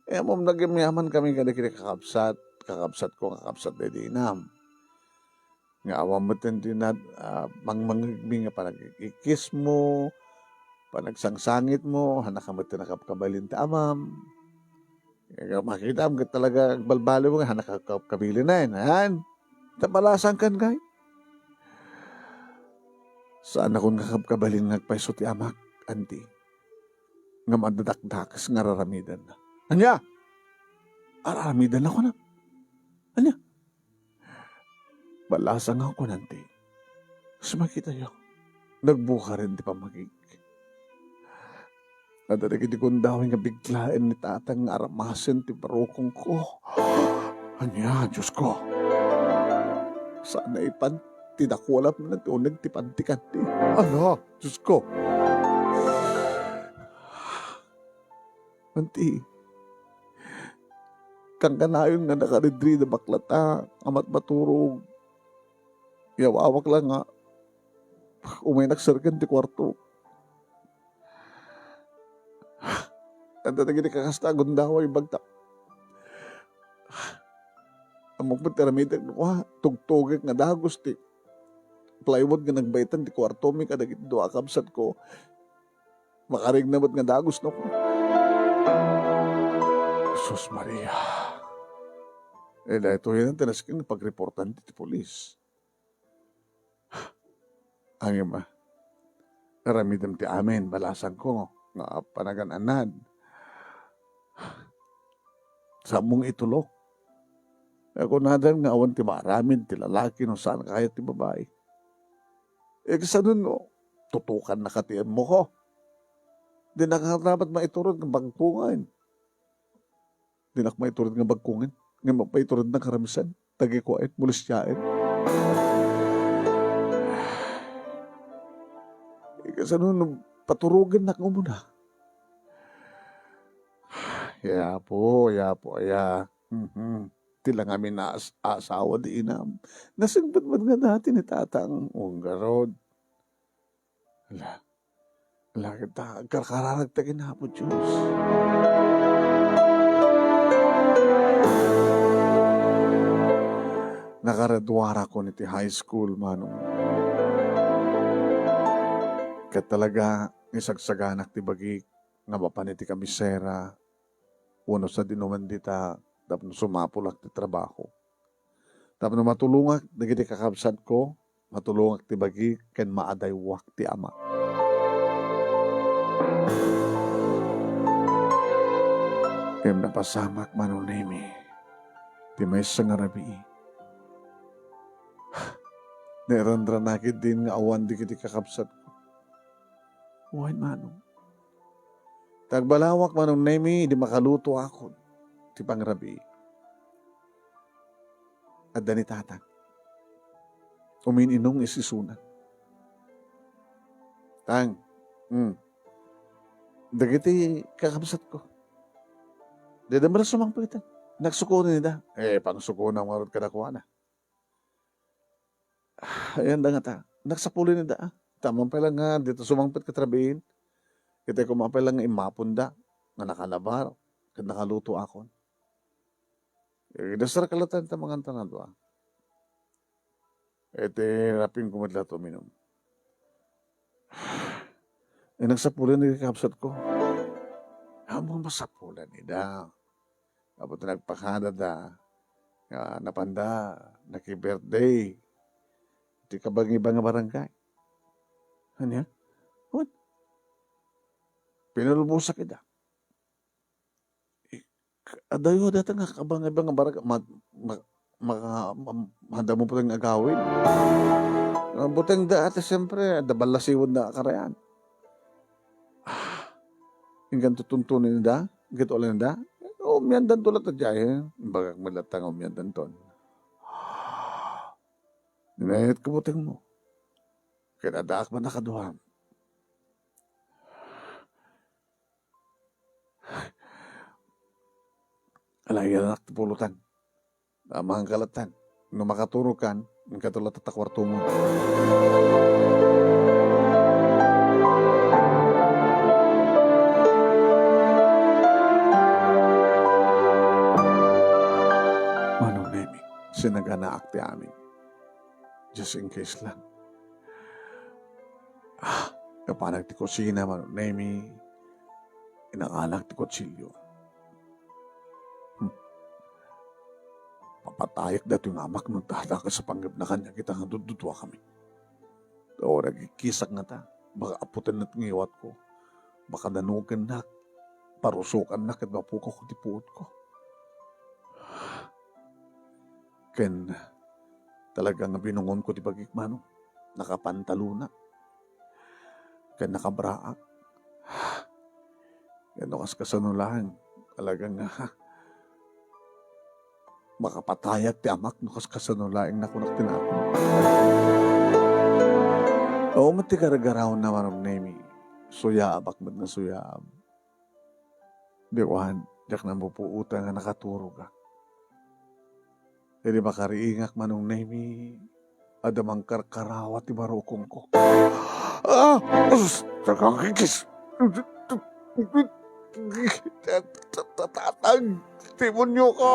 Eh, ammom, nagyamyaman kami kadagiti kakabsat, kakabsatko nga kakabsat daydi inam. Nga awan metten ti nad-, ah, mangmangegmi nga panagkikismo, panagsangsangitmo, hanak metten a kabkabalin ti amam. Eh, makitam ket talaga agbalbaliw nga hanak a kabkabilin, han? Ta balasangkan, kay? Saannakon nga kabkabalin nga agpayso ti amak, Auntie. Ngem adda dakdakes nga raramidenna. Ania? Ar-aramidenna, kunam. Ania? Balasangakon, Auntie. Sumakitayo. Nagbukaren ti pammagik. Adda dagiti gundaway nga biglaen ni Tatang nga aramasen ti barukongko. Ania, Diosko? Saan naipan ti dakualapna ti uneg ti pantikan ti. Ala, Diosko! Auntie, kankanayon nga nakaridrida baklata nga matmaturog. Yawawak lang nga umaynak serken ti kuarto. Adda dagiti kakasta a gundaway bagtak. Ammok met ti aramidek no kua, tugtugek nga dagus ti plywood nga nagbaitan ti kuartomi kadagiti dua a kabsatko. Makarigna met nga dagus no kua. Sus Maria. Eh, daytoy ti nasken nga pagreportan ti, ti pulis. Ngem, ah, aramidem ti amin, balasangko, nga panagan-anad. Saanmo nga itulok. Nakunadan nga awan ti maaramid ti lalaki no saan kayat ti babai. Eh, kasano no tutukan na ka ti emmoko? Di na ka dapat maiturod nga bagkungan. Dinak maiturod nga bagkungan, ngem maiturodnak karamisan, tagikuaen, molestiaen. Kasano no paturogennak nga umuna? Ya, Apo, ya, Apo, aya. Mhm. Ti la ngamin a as-, asawa di inam. Nasingpet met nga dati ni tatang. Unggarod. Ala. Ala, ta agkarkararag ta ken Apo Dios. Nakagraduarakon iti high school, Manong. Ket talaga, isagsaganak ti bagik nga mapan iti kamisera, wenno sadino man dita tapno sumapulak ti trabaho. Tapno matulongak dagiti kakabsatko, matulongak ti bagik ken maadaywak ti ama. Ngem napasamak, Manong Nemy, ti maysa nga rabii. Nairandranakidin nga awan dagiti kakabsatko. Wen, Manong. Ta agbalawak, Manong Nemy, idi makalutoakon ti pangrabii. Adda ni tatang. Umin-inong isisuna. Tang, hmm. Dagiti kakabsatko. Dida met sumangpet. Nagsukonen ida. Eh, pangsukonam ngarud kadakuada. Ayan da nga ta. Nagsapulen ida, ah. Tamang pay lang nga, dita sumangpet ket rabiin. Kita ko mapay lang nga imaponda, nga nakalabar, ket nakalutoakon. Eh, dasar kalatan ta mangan ta nga dua. Iti rapin ko met lato minum. Eh, nagsapulen ni kabsat ko. Amo masapulen ida. Apo ti nagpakada da, nga napanda, naki-birthday. Ti kabangibang nga barangay. Ania? What? Pinulbosak ida. Adayo dayta nga kabangibang nga barangay, ma-, ma-, maka-, ma-, madamo pa nga agawid. Ah, buteng da ata, siyempre, adda ballasiwed na karayan. Ah, inggan tutuntunin da, ket ulan da. Umiandanto latta diay, eh. Bagak met latta nga umiandanton. Ninayat ko buteng mo. Ket addaak man nakaduam. Ala, iyanak ti pulutan. Amang kalatan. No makaturogkan, inkato latta ta kuartomon. Manong Nemy, sinaganaak ti amin. Just in case lang. Ah, napanak ti kusina, Manong Nemy. Inanganak ti kutsilio. Hmm. Papatayak datoy nga amak no dadakas a panggepna kaniak ita nga dudduduakami. Ta orag ikkisak ngata, baka aputenna ti ngiwatko, baka danugennak, parusokannak ket mapukawko ti puotko. Ken talaga nga binungonko ti bagik, Manong. Nakapantalonak. Ken nakabraak. Ken no kaskasano laeng, talaga nga, makapatayak ti amak no kaskasano laeng nakunak ti naku. Oo, met ti gargaraw na, Manong Nemy. Suyaabak met nga suyaab. Di wan, diak namupuotan nga nakaturogak. Idi makariingak, Manong Nemy, adda mangkarkarawa ti barukongko. Ah! Sus! Takangkikis! Tatang, demonyo ka!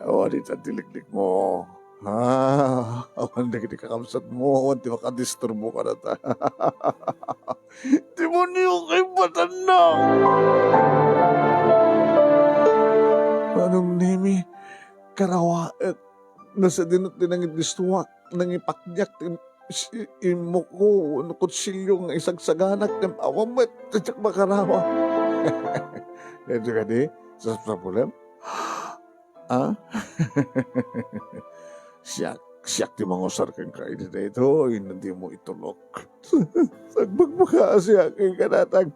Awan ita ti liklikmo. Ah, awan dagiti kakabsatmo, awan ti makadisturbo kadata. Demonyo ka, ipatanna! Manong Nemi, karawaek, nasadino ti nangidistuak, nangipakdiak ti si-, immuko wenno kutsilio nga isagsaganak, ngem awan met ti diak makarawa. Daytoy kadi, sapsapulem? Ah? Siak, siak ti mangusar kenka idi daytoy, no dimo itulok. Agbakbaka siak kenka, Tatang.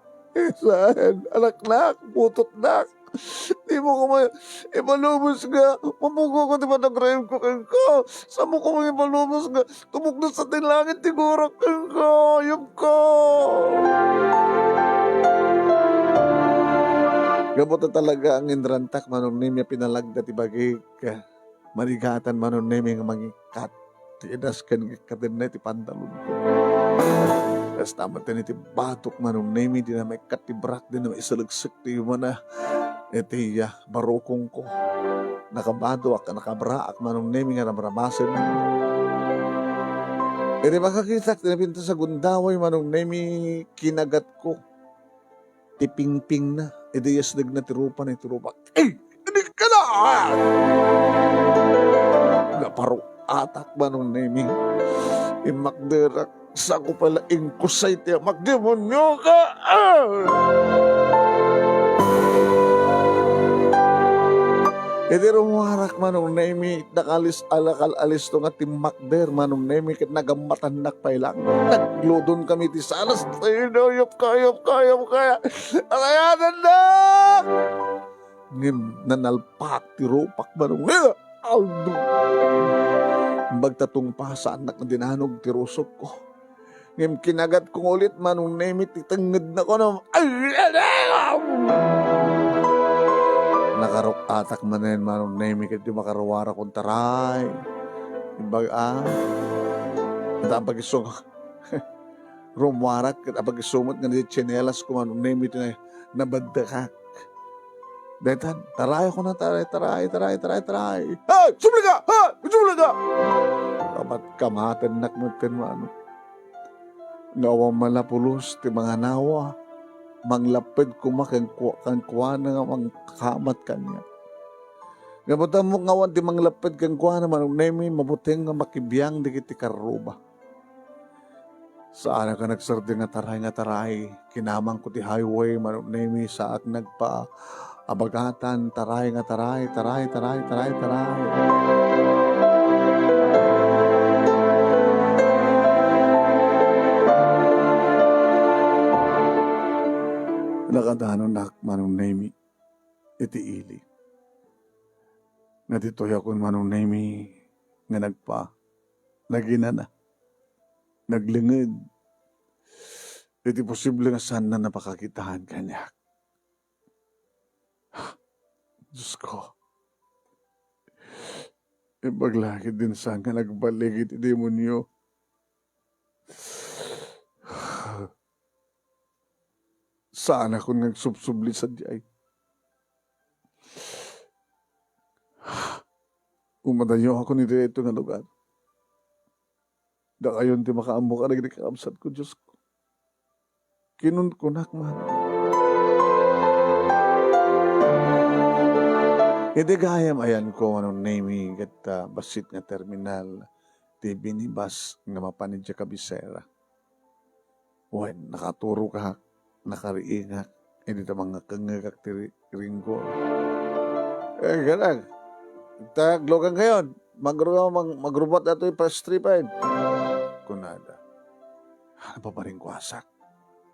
Saan, anaknak, butotnak. Dimo koma ipalubos nga mapukaw ti panagraemko kenka. Saanmo koma ipalubos nga tumuknos ti langit ti gurok kenka. Ayup ka. Gapu ta talaga nga inrantak, Manong Nemi, a pinalagda ti bagik. Manigatan, Manong Nemi, nga mangikkat ti idas ken ngikkatenna iti pantalonko. Kasta met iti batok, Manong Nemi, dina maikkat ti brak, dina maisaleksek ti umana. Iti, ah, barukongko. Nakabadoak, nakabraak, Manong Nemi, nga ramramasen. Iti makakitak ti napintas a gundaway, Manong Nemi, kinagatko ti pingpingna, idi yasdegna ti rupana iti rupak. Ay! Idikkana! Naparu-atak, Manong Nemi. Immakderak, sako pala inkusay ti amak, demonyo ka! Ah! Idi rummuarak, Manong Nemi, nakalis-, nakal-alisto nga timmakder, Manong Nemi, ket nagammatannak pay lang. Nagludonkami ti salas. Ay, ayup ka, ayup ka, ayup ka. Alayanan na! Ngem nanalpak ti rupak, Manong Nemi. Aldo! Imbag ta tungpa, saannak nga dinanog ti rusokko. Ngem kinagatko nga ulit, Manong Nemi, ti tengngedna kuno. Ay, ay, ay, ay! Nakaruk-atak manen, Manong Nemi, ket di makaruarakon, taray. Imbag, ah, ket apag-isu-, rummuarak, ket apag-isu met nga di tsinelasko, Manong Nemi, ti na-, nabaddekak. Daytan, taray, ako na, taray, taray, taray, taray, taray. Hey! Subli ka! Hey! Subli ka! Kamat-kamatennak metten, Manong. Nga awan man la pulos ti manganawa, manglapped koma kenku-, kenkuana nga mangkamat kaniak. Ngem ammok nga awan ti manglapped kenkuana, Manong Nemi, mabuteng nga makibiang dagiti karruba. Saanak a nagsardeng a taray nga taray. Kinamangko ti highway, Manong Nemi, saak nagpa-, abagatan, taray nga taray, taray, taray, taray, taray. Nakadanonak, Manong Nemi, iti ili. Nga ditoyakon, Manong Nemi, nga nagpa-, naginana, naglenged, iti posible nga saanna napakakitaan kaniak. Diosko, imbag la ket dinak nga nagbalik iti demonyo. Saanakon nga agsubsubli sadiay. Umadayokon iti daytoy nga lugar. Dakayon ti makaammo kadagiti kakabsatko, Diosko. Kinunkunak man. Iti gayam ayanko, Manong Nemi, ket, ah, bassit nga terminal ti minibus nga mapan idiay kabisera. Wen, nakaturogak, nakariingak, idi ta mangngekngegak ti ri-, ringgor. Eh, galag. Ta aglugankayon. Magru-, mag-, magrubot datoy pa stripen, kunada. Napaparingkuasak.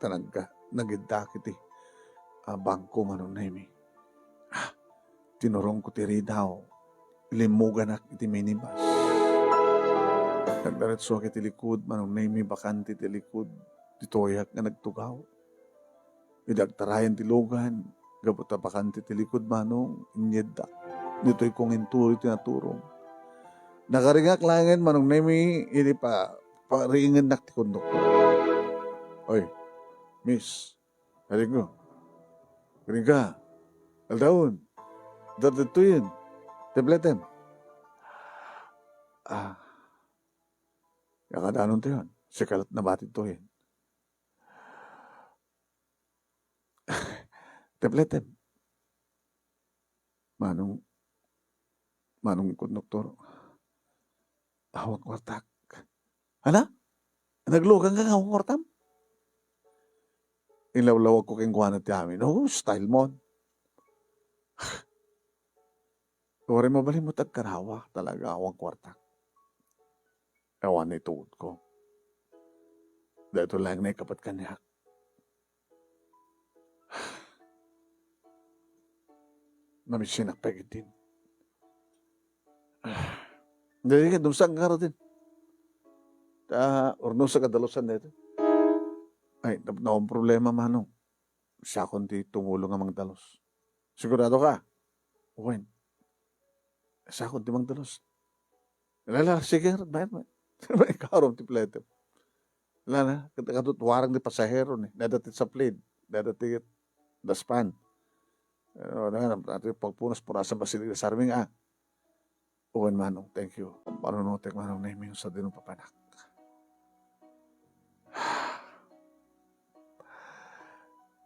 Ta nagga-, nagiddak iti, ah, bangko, Manong Nemi. Ah, tinurongko ti ridaw. Limmuganak iti minibus. Nagdiretsoak iti likud, Manong Nemi, bakante ti likud. Ditoyak nga nagtugaw. Idi agtarayan ti lugan, gapu ta bakante ti likud, Manong, inyeddak. Ditoyko nga intuloy ti naturong. Nakaringak laengen, Manong Nemi, idi pa-, pariingennak ti konduktor. Oy, Miss, aling ko. Gringa. Aldaon. Dardagtoyen. Tepletem. Ah. Yakadanon tayon. Sika lat nabati toyen. Tepletem. Manong, manong konduktor. Awan kuartak. Ana? Naglugan ka nga awan kuartam? Inlawlawag ko kenkuana ti amin. Oh, style mo. Uray mabalin mo ti agkarawa, talaga awan kuartak. Awan ituod ko. Daytoy laeng naikapat kaniak. Namisinak pay ketdin. Daytoy ket dumsang nga din. Ta, urnosak a dalusan daytoy. Ay, nap-, naon problema, manong. Siakon ti tumulong a mangdalus. Sigurado ka? Wen. Siakon ti mangdalus. Lala, sige, bayar mo. Ikaw ti plete. Lala, ket kadut warang ti pasahero ni. Dada ti saplid. Dada ti daspan. Ano na, ati pagpunas, purasan, basilig, sarming, ah. Wen, manong, thank you. Panunotek, manong, Nemi, sa dino papanak.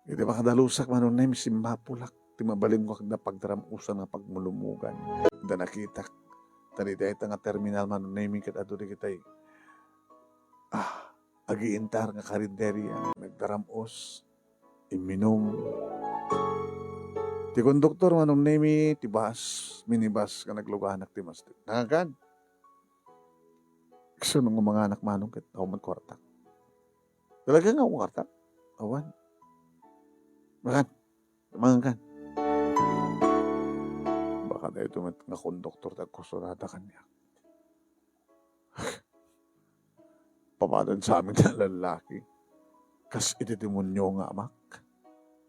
Iti makadalusak, manong Nemi, simmapulak ti mabalin ko agda pagdaram-usan nga pagmulumugan. Da nakitak. Tani dayta nga terminal, manong Nemi, ket adu dagitay, ah, agiintar nga karinderya. Nagdaram-us, imminum. Ti konduktor, manong Nemi, ti bus, minibus nga nagluganak ti mastik. Nangakan? Isu no nga manganak, manong, ket awan met kuartak. Talaga nga awan kuartak? Awan. Bakan? Mangakan? Baka daytoy met nga konduktor ti agkursonada kaniak. Papadan sa amin nga lallaki. Kas iti demonio nga amak.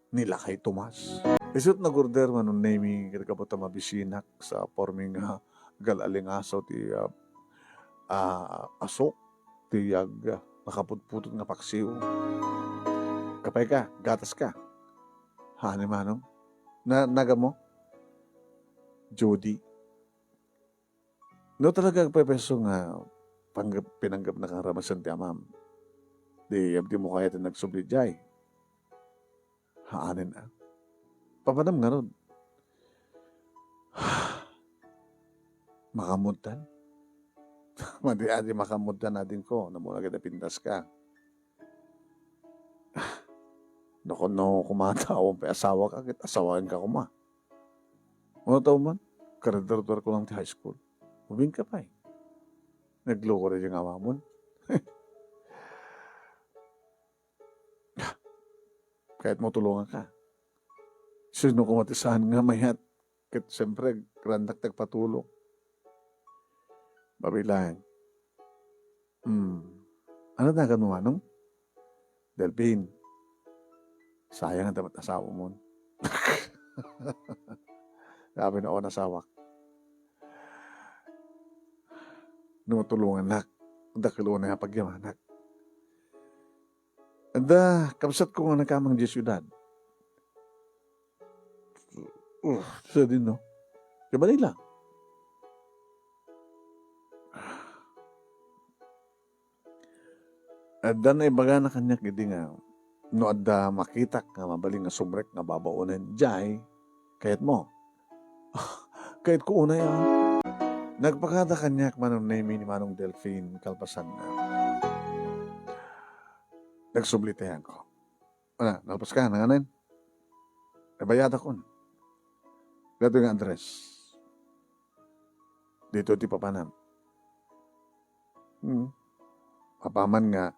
Ni Lakay Tomas. Isu't nagorder, manong Nemi, ket kabata mabisinak sa pormi nga gal-alingasaw ti, ah, ah, asok, ti ag-, ah, nakaputputut nga paksiw. Kapay ka, gatas ka. Hani, manong? Na, naga mo? Judy. No talaga agpaypayso nga panggep-, pinanggepnak a ramasen ti amam, di, di mo kayat ti nagsubli jay. Haanen a. Papanam ngarud. Makamudtan? Madi adi makamudtan, adingko, namuna ket napintas ka. Naku, no, kumadawan pay asawa ka, ket asawaen ka koma. Ano tao man? Karedardarko lang ti high school. Ubing ka pay. Nagloko na diyang amamon. Kahit mo tulungan ka. Sino ko matisan nga mayat? Ket siyempre, grandak ti agpatulong. Babilang. Hmm. Ano nagan mo, manong? Delphin. Sayang ang dapat asawa mo. Sabi na, "O, nasawak." Numatulungan nak. Dakkel na nga pagyamanak. Adda, kabsat ko nga nagkamang di siudad. Uh, sa din, no? Ka Manila. Adda naibagana kaniak idi nga, no adda makitak nga mabalin nga sumrek nga babaonen, jay, kayat mo? Kayat ko unay, ah. Nagpakada kaniak Manong Nemi ni Manong Delfin kalpasan na. Nagsubli tayan ko. Wala, nalpas ka, nanganen? Nabayadak on. Dito nga address. Dito ti papanam. Hmm. Apaman nga,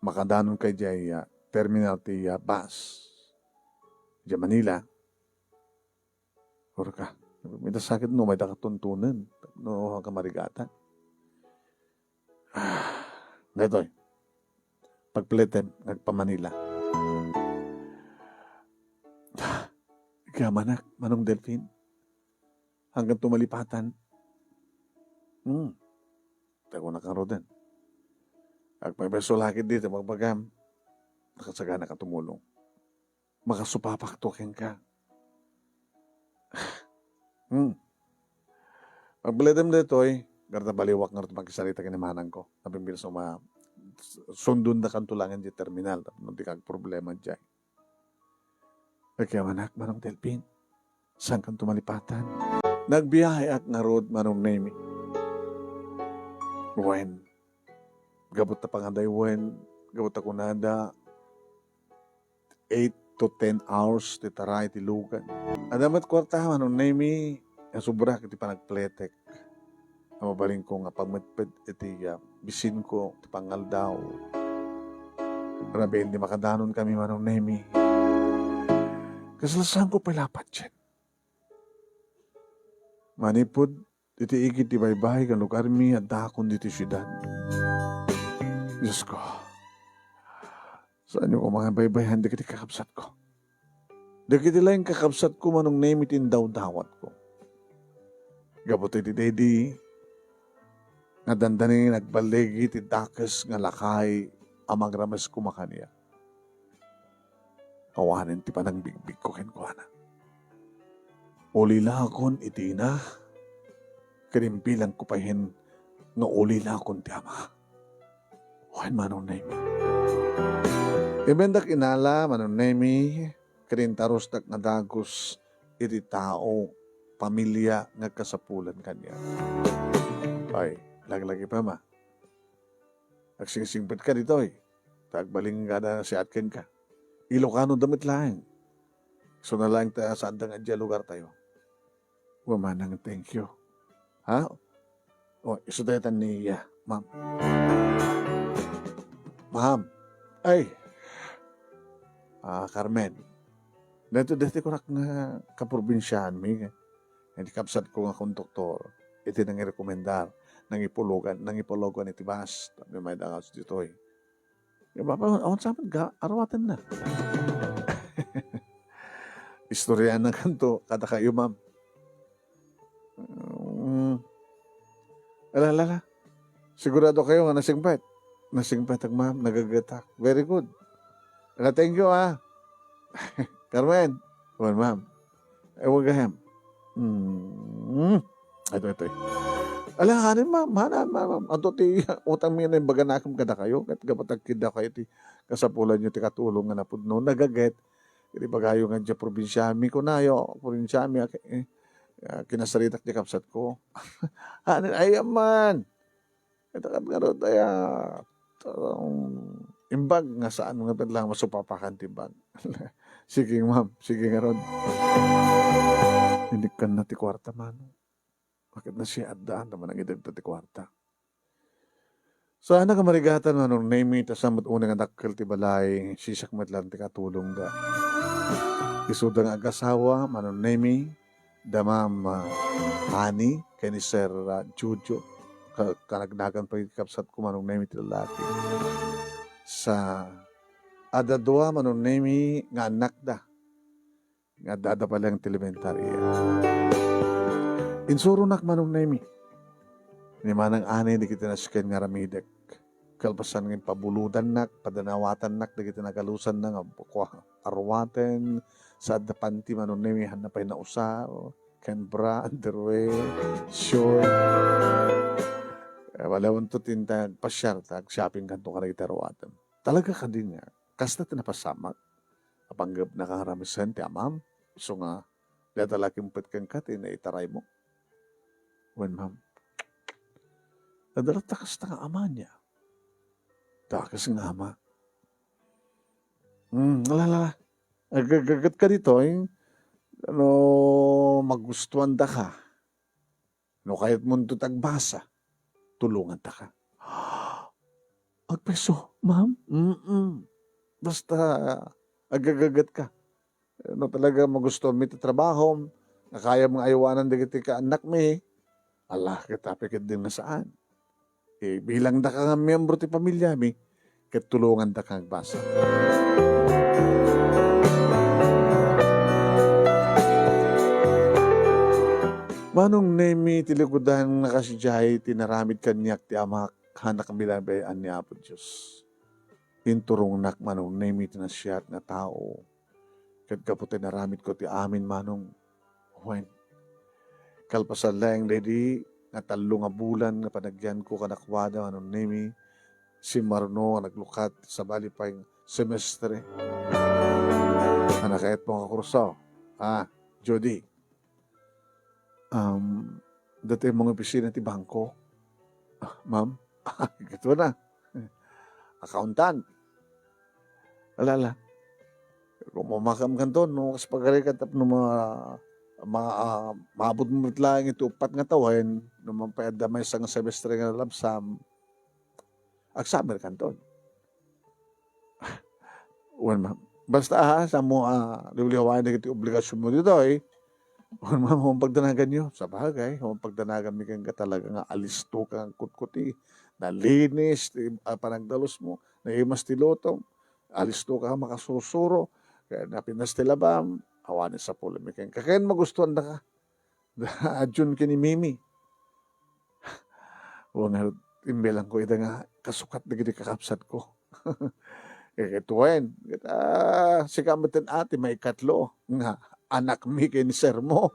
makadanon kay jay, ah, terminal ti, ah, bus. Diay Manila. Orka. Mayta sakit no, mayta katuntunen. No, kamarigatan. Ah, daytoy. Pagpletem, nagpa-Manila. Kaya manak, Manong Delfin. Hanggang tumalipatan. Hmm. Tago na kang roden. Agpagbeso lakit dito, magbagam. Nakasaganaka tumulong. Makasupapakto kenka. Hmm. Pagbalidem daytoy, garta baliwak ngarud makisarita ken ni manangko. Nabimbinsan a ma-, sundondakanto laeng diay terminal tapno dika agproblema diay. Agyaman, Manong Delfin, saankanto malipatan? Nagbiaheak ngarud, Manong Nemy. Wen, gapu ta pangadaywen, gapu ta kunada, eight to ten hours ti tara iti lugan. Adda met kuarta, Manong Nemy, nga sobra iti panagpletek. A mabalinko nga pagmetpet iti, ah, bisinko ti pangaldaw. Rabiin ti makadanonkami, Manong Nemy. Kasla saanko pay la patien. Manipud iti igid ti baybay nga lugarmi, addaakon ditoy siudad. Diosko, saanyo koma nga baybayan dagiti kakabsatko. Dagiti laeng kakabsatko, Manong Nemy, ti indawdawatko. Gapu ta iti daydi, nga dandani nagballigi ti dakes nga lakay a mangrames koma kaniak. Awanen ti panangbigbigko kenkuana. Ulilakon iti ina, ken imbilangko payen nga ulilakon ti ama. Wen, Manong Nemy. Immendak inala, Manong Nemy, ken intarusdak nga dagus iti tao, pamilia nga agkasapulan kaniak. Ay, laglagipa, Ma. Agsingsingpetka ditoy. Ta agbalin nga nasiat kenka. Ilokano da met laeng. Isuna laeng ta saanda nga idiay lugartayo. Wa, Manang, thank you. Ha? O, isu daytan ni, ah, Ma'am. Ma'am. Ay. Ah, Carmen. Daytoy, daytoy kunak nga kaprobinsiaanmi. Iti kabsatko nga konduktor, iti nangirekomendar, nangipulogan, nangipulogan iti bus. Tapno maidakayo ditoy. Ya, Papa, awan sa met nga aruatenna. Istoryaankanto kadakayo, Ma'am. Mm. Ala, ala, ala. Sigurado kayo nga nasingpet? Nasingpetak, Ma'am. Nagagetak. Very good. Ala, thank you, ah. Carmen. Wen, Ma'am. Ay, wa gayam. Hmm. Ito, ito. Ala, hanan, Ma'am. Hanan, Ma'am. Adda ti utangmi nga imbaganakem kadakayo. Ket gapu ta agkiddakayo ti kasapulanyo ti katulong nga napudno. Nagaget. Iti ibagayo nga diay probinsiami, kunayo, probinsiami, ak-, eh, ah, kinasaritak diay kabsatko. Hanan, ay, man. Ita ket ngarud, ay, ah, um, imbag nga saan nga pwede lang masupapakan ti imbag. Sige, Ma'am. Sige ngarud. Inikkanna ti kuarta, Manong. Bakit na siya addaan naman ang idagta ti kuarta? Saan nga marigatan, Manong Nemy, ta saan met unay nga dakkel ti balay, siak met lang ti katulongda. Isuda nga agasawa, Manong Nemy, da Ma'am, ah, Annie, ken ni Sir, ah, Jojo, ka-, kanagnagan pay ti kabsatko, Manong Nemy, ti lalaki. Sa, adda dua, Manong Nemy, nga annakda. Nga addada pay lang ti elementaria. Insuronak, Manong Nemy. Ni Manang Annie dagiti nasken nga aramidek. Kalpasan nga impabulodannak, padanawatannak dagiti nagalusanna nga kua-, aruaten, sa adda panti, Manong Nemy, hanna pay nausar, ken bra, underwear, short. Eh, wala man to tinta agpasiar, ta ag-shoppingkanto kadagiti aruaten. Talaga kadi nga, kasta ti napasamak. Apanggepnaka nga ramisen ti amam, isu nga, dayta la kimpet kenka ti naitaraymo. Wen, Ma'am. Adda latta kasta nga ama niya. Dakes nga ama. Hmm, ala, ala, ala. Agagagetka ditoy, no magustuandaka. No kayatmonto ti agbasa, tulongantaka. Agpayso, Ma'am? Mm-mm. Basta agagagetka. No talaga magustuanmi ti trabahom, nga kayam nga aywanan dagiti kaannakmi, ala, ket apay ketdin nga saan. Ibilangdaka nga miyembro ti pamiliami, ket tulongandaka nga agbasa. Manong Nemy, ti likudan nga kasdiay ti naramid kaniak ti amak, hanak bilaybay-an ni Apo Dios. Inturongnak, Manong Nemi, ti naasiat nga tao. Ket gapu ta inaramidko ti amin, Manong, wen, kalpasan laeng daydi nga tallo nga bulan nga panagyanko kadakuada, Manong Nemi, simmaruno nga naglukat, sabali pay nga semestre. Ania kayatmo nga kurso? Ah, Judy. Um, datoy mangopisina ti bangko. Ah, ma'am? Ket wen a. Accountant. Ala, ala. Kumamakam kanton, no, kas pagarikan tapno ma-, ma-, ah, maabutmo met laeng iti uppat nga tawen, no, man pay adda maysa nga semestre nga nalabsam, agsummer kanton. Wen, ma'am. Basta, ah, saanmo a liwliwaen dagiti obligasionmo ditoy. Wen, ma'am, awan pagdanaganyo. Sabagay, awan pagdanaganmi kenka, talaga nga alisto ka nga kutkuti. Nalinis ti, ah, panagdalusmo. Naimas ti lutom. Alisto ka nga makasursuro. Ket napinas ti labam. Awan ni sapulanmi kenka. Ken magustuandaka. Adion ken ni Mimi. Wen, ngarud, imbelangko ida nga kasukat dagiti kakabsatko. Ket wen, ket, ah, sika met ti maikatlo nga anakmi ken ni sermo.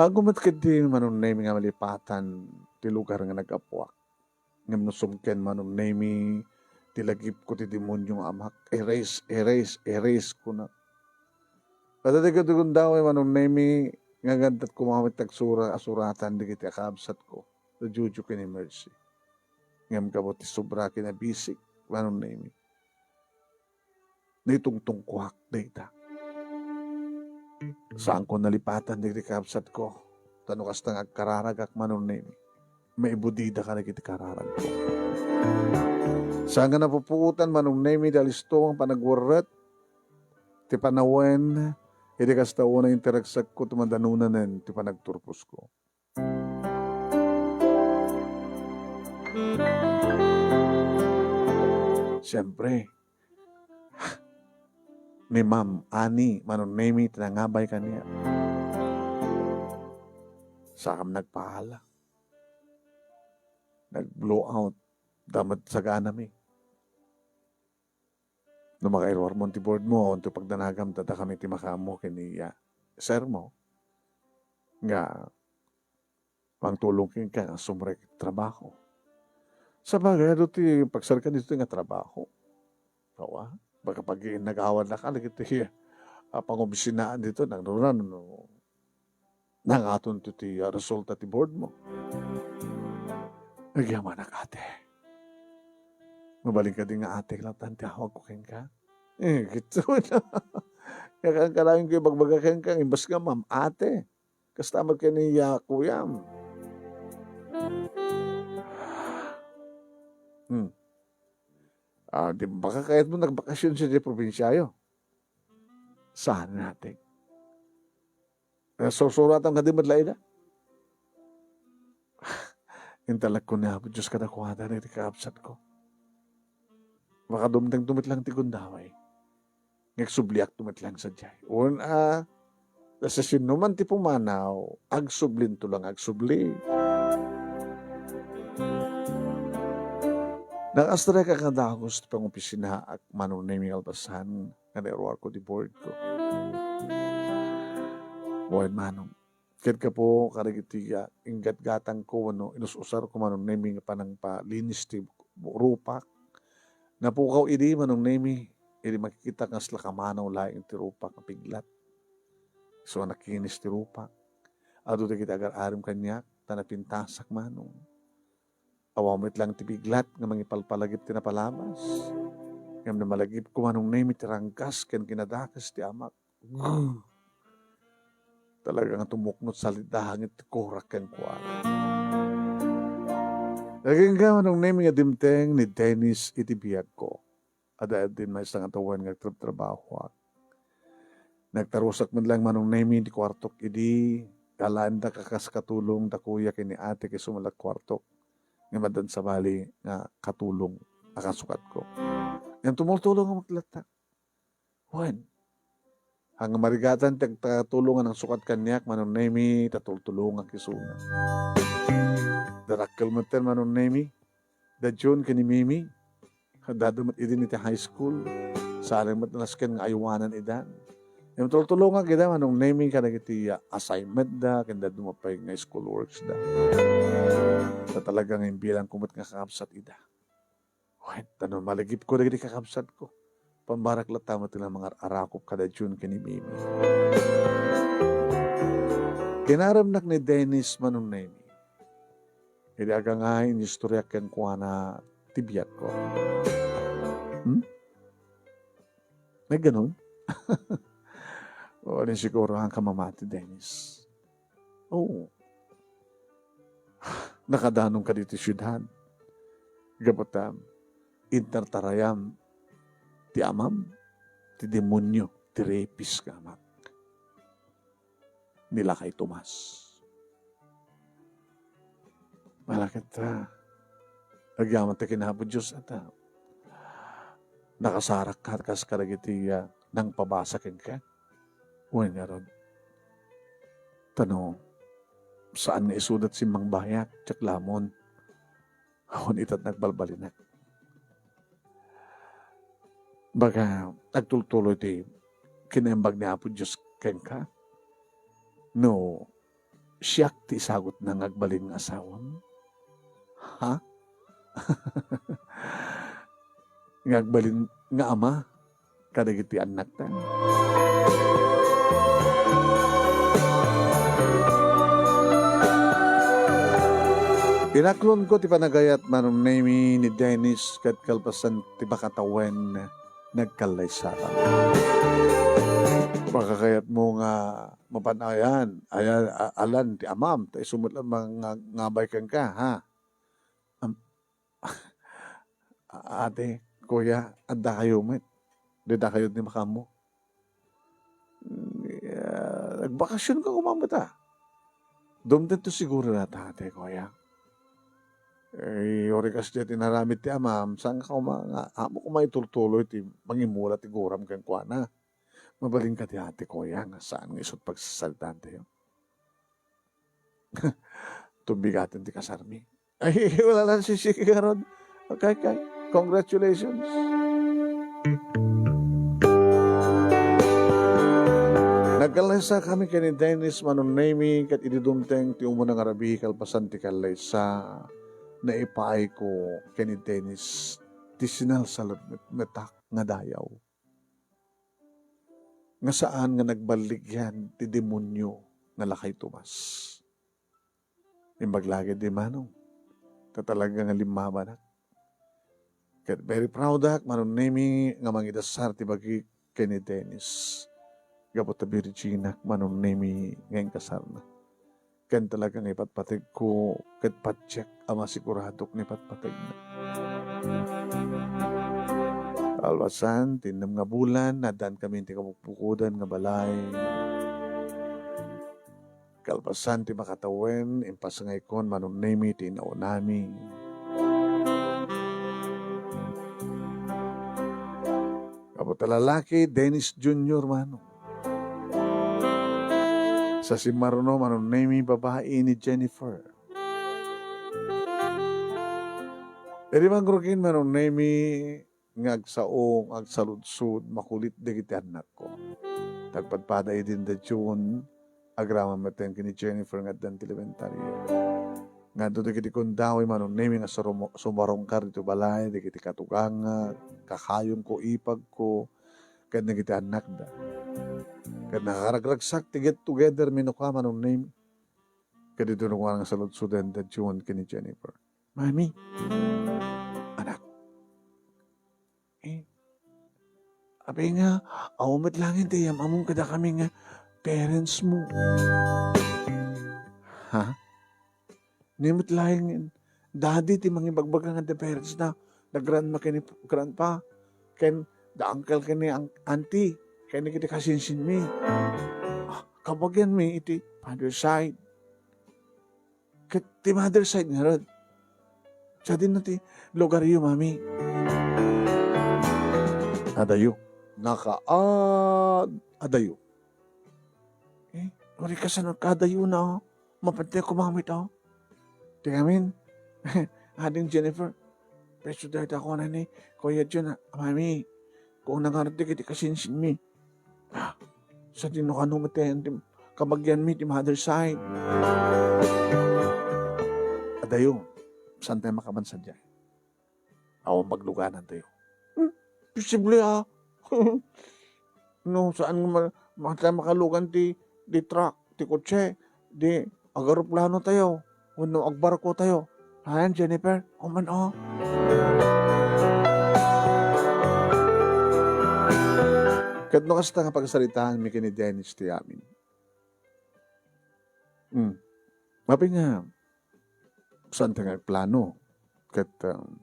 Aggumet ketdi, Manong Nemi, nga malipatan ti lugar nga naggapuak. Ngem no sumken, Manong Nemi, ti lagipko ti demonio nga amak, "Erase, erase, erase," kuna. Kadagiti gundaway, Manong Nemi, nga adda met kumamit agsura-, asuratan dagiti kakabsatko, da Jojo ken ni Mercy. Ngem gapu ti sobra kinabisik, Manong Nemi, naitungtungkoak dayta. Saanko nalipatan dagiti kakabsatko, ta no kasta nga agkararagak, Manong Nemi, maibudida kadagiti kararagko. Saan nga napupuotan, Manong Nemi, ti alisto nga panagwerret ti panawen, idi kasta unay ti ragsakko ti madanonanen ti panagturposko. Siempre, ni Ma'am Annie, Manong Nemi, ti nangabay kaniak. Saanka met nagpaala. Nag-blow out. Adda met saganami. No makairuarmon ti board mo, awan ti pagdanagam, ta dakami ti makaammo ken ni, ah, sir mo nga mangtulong kenka nga sumrek iti trabaho. Sabagay, adu ti pagsarkan ditoy nga trabaho. Awa, baka pag-iinnagawan na ka, dagiti, ah, pangobisinaan ditoy, nang-, no, no, nangaton ti, ti, ah, resulta ti board mo. Agyamanak, ate. Mabalin kadi nga ate, latta ti awagko kenka. Eh, kito na. Kaya kan kanayon ko ibagbaga kenka, imbas nga ma'am, ate. Kasta met ken ni, ah, kuyam. Hmm. Ah, di baka kayatmo nagbakasyon sa di probinsiayo? Saan natin? Eh, sursuratam kadi met la ida? Intalekko ni Apo Dios kadakuada dagiti kakabsatko. Baka dumtengto met lang ti gundaway. Nga agsubliakto met lang sadiay. Wen a, ta siasinoman ti pumanaw, agsublinto lang agsubli. Nakastrek a kadagus ti pangopisinaak, Manong Nemi, kalpasan nga nairuarko ti board ko. Wen, Manong, ket gapu kadagiti, ah, inggatgatangko wenno inus-usarko, Manong Nemi, nga panangpalinis ti rupak, napukaw idi, Manong Nemi, idi makikitak nga sla kamanaw laeng ti rupak nga piglat. Isu a nakinis ti rupak. Adu dagiti agar-arim kaniak, ta napintasak, Manong. Awan met lang ti piglat nga mangipalpalagip ti napalabas. Ngem namalagipko, Manong Nemi, ti ranggas ken kinadakes ti amak. Guu! Talaga nga tumuknot salitahangit ti kurak kenkuana. Agingga, Manong Nemi, nga dimteng ni Dennis iti biagko. Adda din maysa nga tawen nga agtrabtrabahoak. Nagtarusak met lang, Manong Nemi, ti kuartok idi, alaendak a kas katulong da kuya ken ni ate ket sumala kuartok. Ngem addan sabali nga katulong a kasukatko. Ngem tumultulo nga maklattak. Wen, Ang marigatan ti agtatulong a nangsukat kaniak, Manong Nemi, ta tultulongak isuna. Darakkel metten, Manong Nemi, da Jun ken ni Mimi. Addada met idin iti high school. Saan met nasken nga aywanan ida. Ngem tultulongak ida, Manong Nemi, kadagiti, ah, assignment da, ken dadduma pay nga school works da. Ta talaga nga imbilangko met nga kakabsat ida. Wen, ta no malagipko dagiti kakabsatko, pambarak latta met ti mangar-arakop kada Jun ken ni Mimi. Kinaremnak ni Dennis, Manong Nemi. Idi agangay, inistoriak kenkuana ti biagko. Hmm? Nagganon? Wen, siguro, haanka mamati, Dennis. Oo. Nakadanonka ditoy siudad. Gapu ta intartarayam ti amam, ti demonio, ti rapist nga amak. Ni lakay Tomas. Malaket ta, agyaman ta ken Apo Dios, ata, nakasarakka kas kadagiti, ah, nangpabasa kenka. Wen ngarud, ta no, saan nga isudat simmangbayak, diak lamon. Awan ita't nagbalbalinak. Baga, agtultuloy ti kinaimbag ni Apo Dios kenka? No, siak ti isagutna nga agbalin nga asawam? Ha? Nga agbalin nga ama kadagiti annakta? Inaklonko ti panagayat, Manong Nemi, ni Dennis ket kalpasan ti makatawen, nagkallaysakami. Pakakayatmo nga mapan-ayan, ayan, a-, alan ti amam, ta isu met laeng nga, nga abay kenka, ha? Am-, ate, kuya, addakayo met. Didakayo ti makaammo. Ah, nagbakasionka koma met, a. Dumtengto siguro dayta, ate, kuya. Eh, uray kasdiay ti inaramid ti amam, saan nga koma nga, ammok koma itultuloy ti mangimula ti guram kenkuana. Mabalin kadi, ate, kuya, nga saan nga isu't pagsasaritaantayo? Tumbigaten ti kasarmi. Ay, wala lang sisiki ngarud. Okay, okay. Congratulations. Nagkallaysakami ken ni Dennis, Manong Nemi, ket idi dumteng ti umuna nga rabii kalpasan ti kallaysa, naipaayko ken ni Dennis ti sinalsalemetmetak nga dayaw. Nga saan nga nagballigyan ti demonio nga lakay Tomas. Imbag la ketdi, Manong, ta talaga nga limmabanak. Ket very proud ak, Manong Nemi, nga mangidasar ti bagik ken ni Dennis. Gapu ta virgin ak, Manong Nemi, nga inkasarna. Ken talaga nga ipatpategko ket patiek a masiguradok nga ipatpategna. Kalpasan ti innem nga bulan, naaddankami iti kabukbukodan nga balay. Kalpasan ti makatawen, impasengaykon, Manong Nemi, ti inaunami. Gapu ta lalaki, Dennis Junior, Manong. Sa simmaruno, Manong Nemi, babai ni Jennifer. Idi mangrugi, Manong Nemi, nga agsao, nga agsaludsod, makulit dagiti annakko. Tagpadpada idin da June, agraman metten ken ni Jennifer nga addan ti elementarya. Nga adu dagiti kundawi, Manong Nemi, nga surumo-, sumarungkar ditoy balay, dagiti katugangak, kakayongko, ipagko, ken dagiti annakda. Ket nakaragragsak ti get together mi no kua, Manong Nemi. Ket ditoy no kua nga saludsoden da June ken ni Jennifer. Mami, anak, eh, apay nga, awan met laeng ti ayam-amom kadakami nga parents mo. Ha? Ni met laeng daddy ti mangibagbaga nga da parents na, da grandma ken ni grandpa, ken da uncle ken ni ang-, auntie, ken dagiti kasinsinmi. Ah, kabagianmi iti father side. Ket ti mother side ngarud, sadino ti lugaryo, Mami? Adayo. Nakaad-, adayo. Puri kasano kadayona, oh. Mapantay kumamit, oh. Ti ngamin, Ading Jennifer, peso dayta ko na ni Kuya Jun, ah. Mami, kung nangarap ti kiti kasinsinmi. Ah, sa di no kano matayan ti kabagianmi ti mother side. Adayo, saan tayo makabansa dyan? Awan pagluganantayo. Hmm, posible, ah. No, saan nga ma-, ma-, tayo makalugan ti, ti truck, ti kotse, di agaroplano tayo, wenno agbarko tayo. Ayan, Jennifer, kuman, oh. Ket no kasta nga pagsaritaanmi ken ni Dennis ti amin. Hmm. Mabi nga, saan ta nga agplano? Ket, um,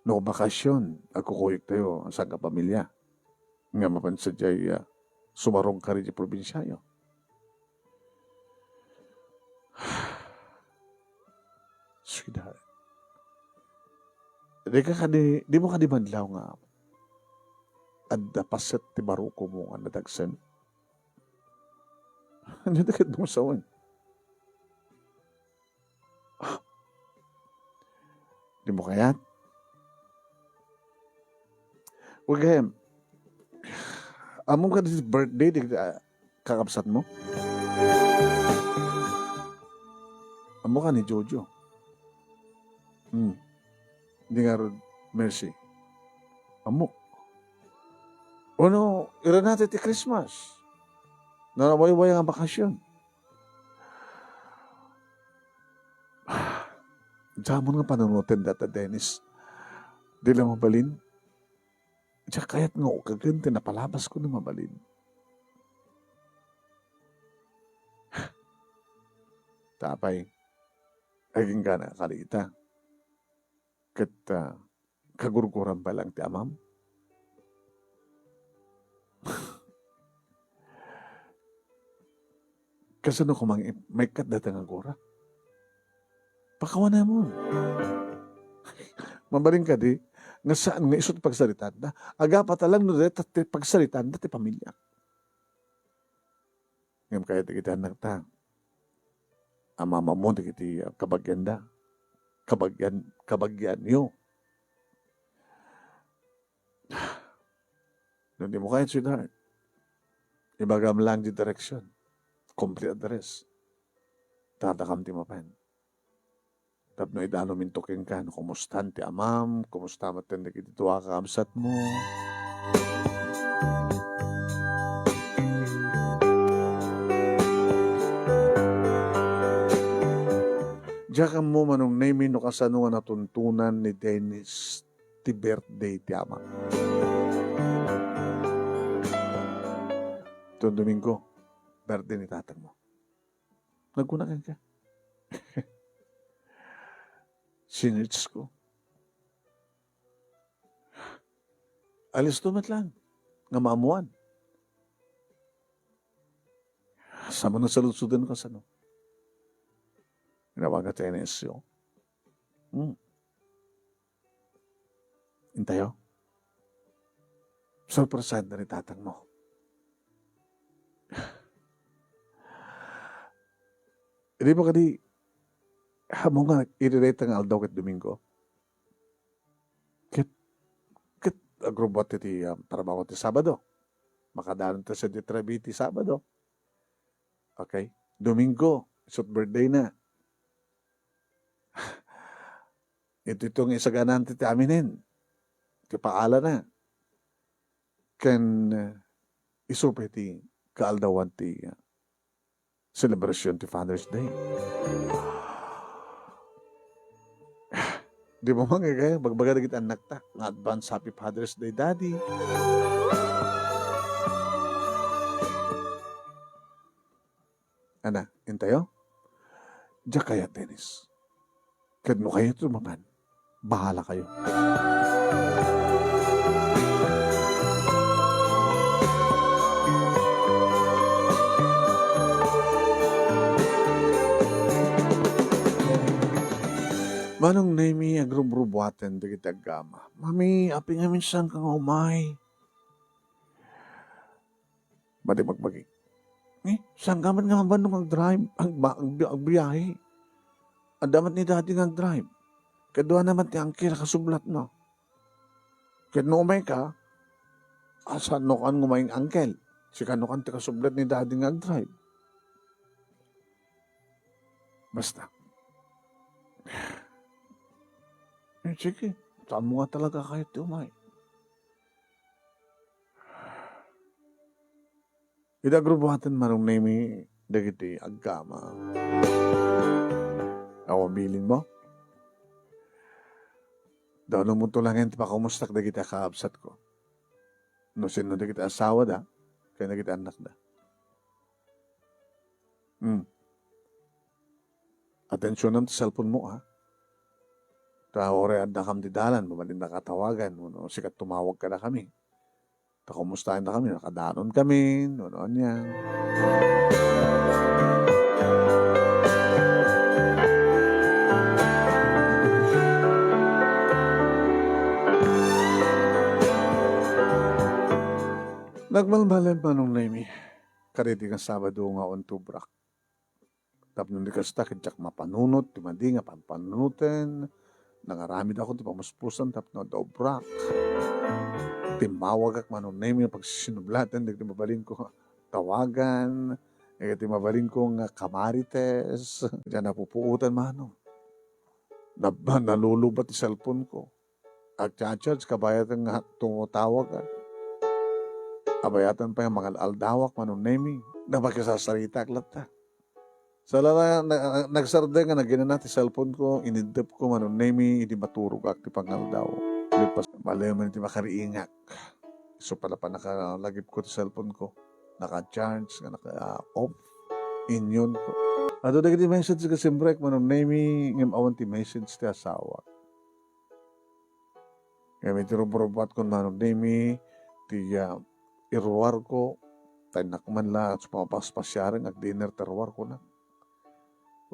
no bakasyon, agkukuyog tayo, saan nga pamilya? Nga mapan sadiay, ah, sumarong ka rin di probinsiayo. Sweetheart. Di ka kadi, di mo kadi madlaw nga adda paset ti baruko mo nga nadagsen? Ania dagiti dungsawen? Ah, di mo kayat? Wen gayam, ammom kadi birthday di, ah, kakabsat mo? Ammo ka ni Jojo? Hmm. Di ngarud, Mercy. Ammok. Wenno, iranat ti Christmas. Nanawayway nga bakasyon. Diamon nga panunoten data, Dennis. Di la mabalin. Diak kayat nga ukagen ti napalabasko no mabalin. Tapay, agingga na kadi ita. Ket, ah, kagurguram pa lang ti amam? Kasano koma nga ip-, maikkat dayta nga gura? Pakawanamon. Mabalin kadi nga saan nga isu ti pagsaritaanda. Agapata lang no dayta ti pagsaritaanda ti pamilya. Ngem kayat dagiti annakta, amamamon dagiti, ah, kabagianda. Kabagian, kabagianyo. No di mo kayat, sweetheart, ibagam lang di direksyon. Complete address. Tadakam ti mapan. Tapno idanom into kenka no kumustan ti amam, kumusta met dagiti dua a kakabsatmo. Diak ammo, Manong Nemy, no kasano nga natuntunan ni Dennis ti birthday ti ama. Ton Domingo, birthday ni tatangmo. Nagkuna kenka. Sinearch ko. Alisto met lang nga maammuan. Saan mo nasaludsoden kasano? Inawagat ti N S C O. Hmm. Intayo. Sorpresaen da ni tatangmo. Idi pa kadi, ammo nga iti dayta nga aldaw ket Domingo. Ket, ket agrubbuat iti, um, trabaho ti Sabado. Makadanon ta sadiay Trinity Sabado. Okay? Domingo, isut' birthday na. Ito, ito nga isaganaan ti, ti aminen. Ti paalana. Ken, uh, isu pay ti kaaldawan ti, uh, selebrasyon ti Father's Day. Di mo man kaya, bagbaga dagiti annakta, nga advance happy Father's Day, Daddy. Ana, intayo? Diak kayat, Dennis. Ket no kayatyo mapan, bahala kayo. Manong Nemy, agrubrubuaten dagiti agama. Mami, apay ngamin saan ka nga umay? Madi magbagi. Eh, saan ka met nga mabannong agdrive, agba-, agbi-, agbiahe? Adda met ni Daddy nga agdrive. Kaduana met ti angkel a kasublatna. Ket no umayka, a, saannokan nga umay, angkel? Sika no kan ti kasublat ni Daddy nga agdrive. Basta. Eh, sige. Saanmo nga talaga kayat ti umay? Ida grubuaten, Manong Nemi, dagiti agkama. Awan bilinmo? Daw no muto lang ti pakamustak dagiti kakabsatko. No sinno dagiti asawada, ken dagiti annakda. Hmm. Atensionem ti cellphone-mo, ha? Ta uray addakam ti dalan, mabalinnaka a tawagan, wenno sika tumawag kadakami. Ta kumustaendakami, nakadanon kami, wenno ania. Nagbalbaliw, Manong Nemi, kadaydi nga Sabado nga awan ti ubrak. Tapno di kasta, ket diak mapanunot ti madi nga panpanunoten. Nangaramidakon ti pamuspusan tapno adda ubrak. Timmawagak, Manong Nemi, nga pagsisinublaten dagiti mabalinko nga tawagan, dagiti mabalinko nga kamarites. Diak napupuotan, Manong. Nab-, nalulubat ti cellphone-ko. Agcha-charge, kabayaten nga tumatawag, ah. Kabayaten pay nga mangal-aldawak, Manong Nemi. Napakisasaritak latta. Sa la-, na-, na-, nagsardeng nga naginana ti cellphone-ko, iniddepko, Manong Nemi, idi maturogak ti pangaldaw. Lipas, malemen ti makariingak. Isu pay la pay nakalagipko ti cellphone-ko. Naka-charge, nga naka-off. Inyonko. Adu dagiti message nga simrek, Manong Nemi, ngem awan ti message ti asawak. Ngem iti rubrubuatko, Manong Nemi, ti, ah, iruarko, ta innak man la, isu pay nga paspasiaren, agdinner ti ruarko na.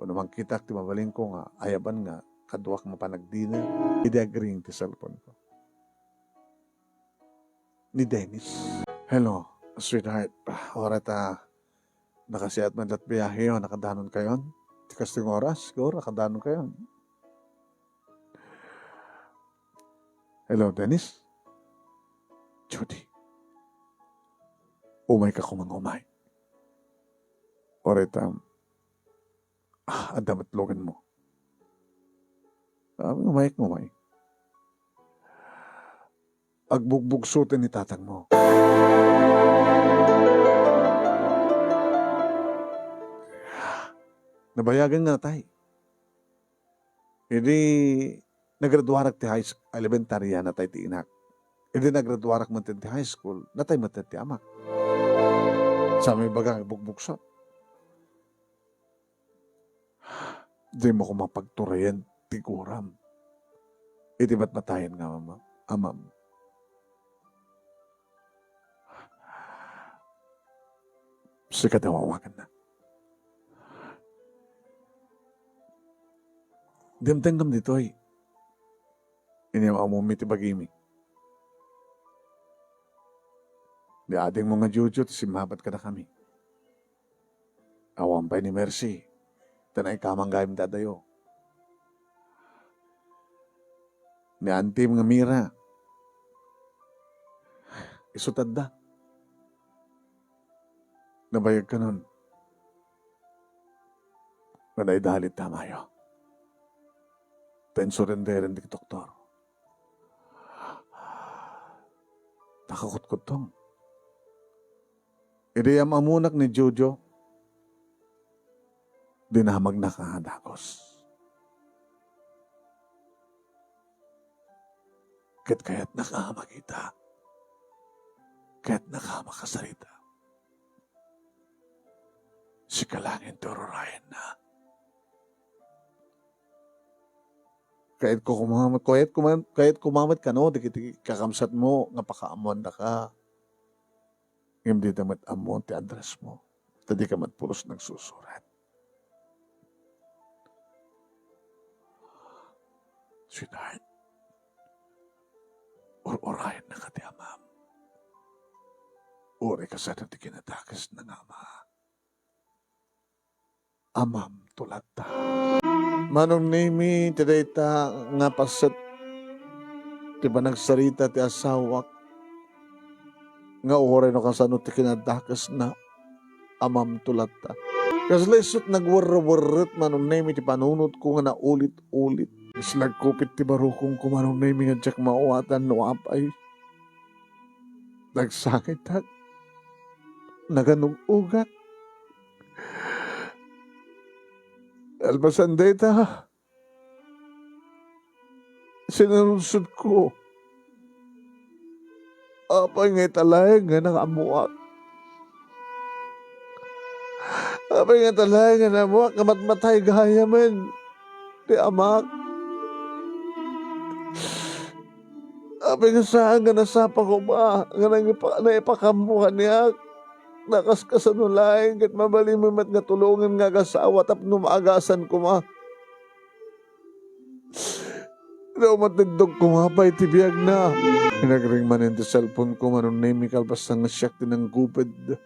Wenno mangkitak ti mabalinko nga ayaban nga kaduak mapan agdinner, idi agring ti cellphone-ko. Ni Dennis. Hello, sweetheart. Uray ta nakasiat met la't biahe, o nakadanonkayon? Ti kastoy nga oras, siguro, nakadanonkayon. Hello, Dennis? Judy. Umayka koma nga umay. Uray ta, ah, adda met luganmo. Ah, umayka nga umay. Agbugbugsoten ni tatangmo. Nabayagen nga natay. Idi nagraduarak ti high sch-, elementarya, natay ti inak. Idi nagraduarak met ti high school, natay met ti amak. Sa may baga, agbugbugso. Dimo koma pagturayen ti guram iti matmatayen nga ama-, amam. Sika ti awawaganna. Dimtengam ditoy. Inyam-ammomi ti bagimi. Ni adingmo nga Jojo ti simmabat kadakami. Awan pay ni Mercy, ta naikam gayam dadayo. Ni antim nga Mira, isu ti adda. Nabayagkanon nga naidalit ti amayo. Ta insurrenderen ti doktor. Nakakutkuttong. Idi am-ammonak ni Jojo, dinamagnak a dagus. Ket kayatnak a makita. Kayatnak a makasarita. Sika laeng ti ururayenna. Kayatko koma, kayat koma, kayat koma met kano dagiti kakabsatmo nga pakaammoandaka. Ngem dida met ammo ti addressmo, ta dika met pulos nagsusurat. Sweetheart, ur-urayennaka ti amam. Uray kasano ti kinadakesna nga ama. amam to latta. Manong Nemi, ti dayta nga paset ti panagsarita ti asawak nga uray no kasano ti kinadakesna, amam to latta. Kasla isut nagwerrewerret, Manong Nemi, ti panunotko nga naulit-ulit. Kasla nagkupit ti barukongko, Manong Nemi, nga diak maawatan no apay. Nagsangitak. Naganug-ugak. Kalpasan dayta, sinaludsodko, apay nga ita laeng nga naammoak? Apay nga ita laeng nga naammoak nga matmatay gayamen ti amak? Apay nga saan nga nasapa koma nga nangipa-, naipakammo kaniak? Nakaskasano laeng ket mabalinmo met nga tulongen nga agasawa tapno maagasan koma. Naumatindog koma pay ti biagna. Inagring manen ti cellphone ko, Manong Nemi, kalpasan nga siak ti nangguped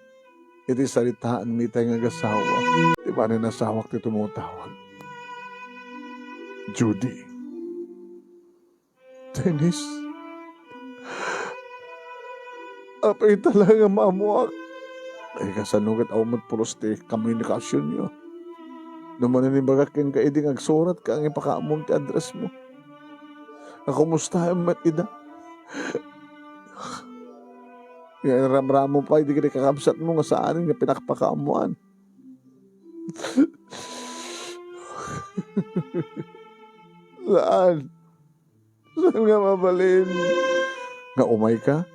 iti saritaanmi itay nga agasawa. Ti manen asawak ti tumutawag. Judy. Dennis, apay ita laeng nga maammoak? Ay, kasano ket awan met pulos ti komunikasionyo? No manen imbagak kenka idi nga agsuratka nga ipakaammom ti addressmo. Nga kumustaem met ida? Nga iramramo pay dagiti kakabsatmo nga saanen nga pinakpakaammoan. Saan. Saan nga mabalin? Nga umayka?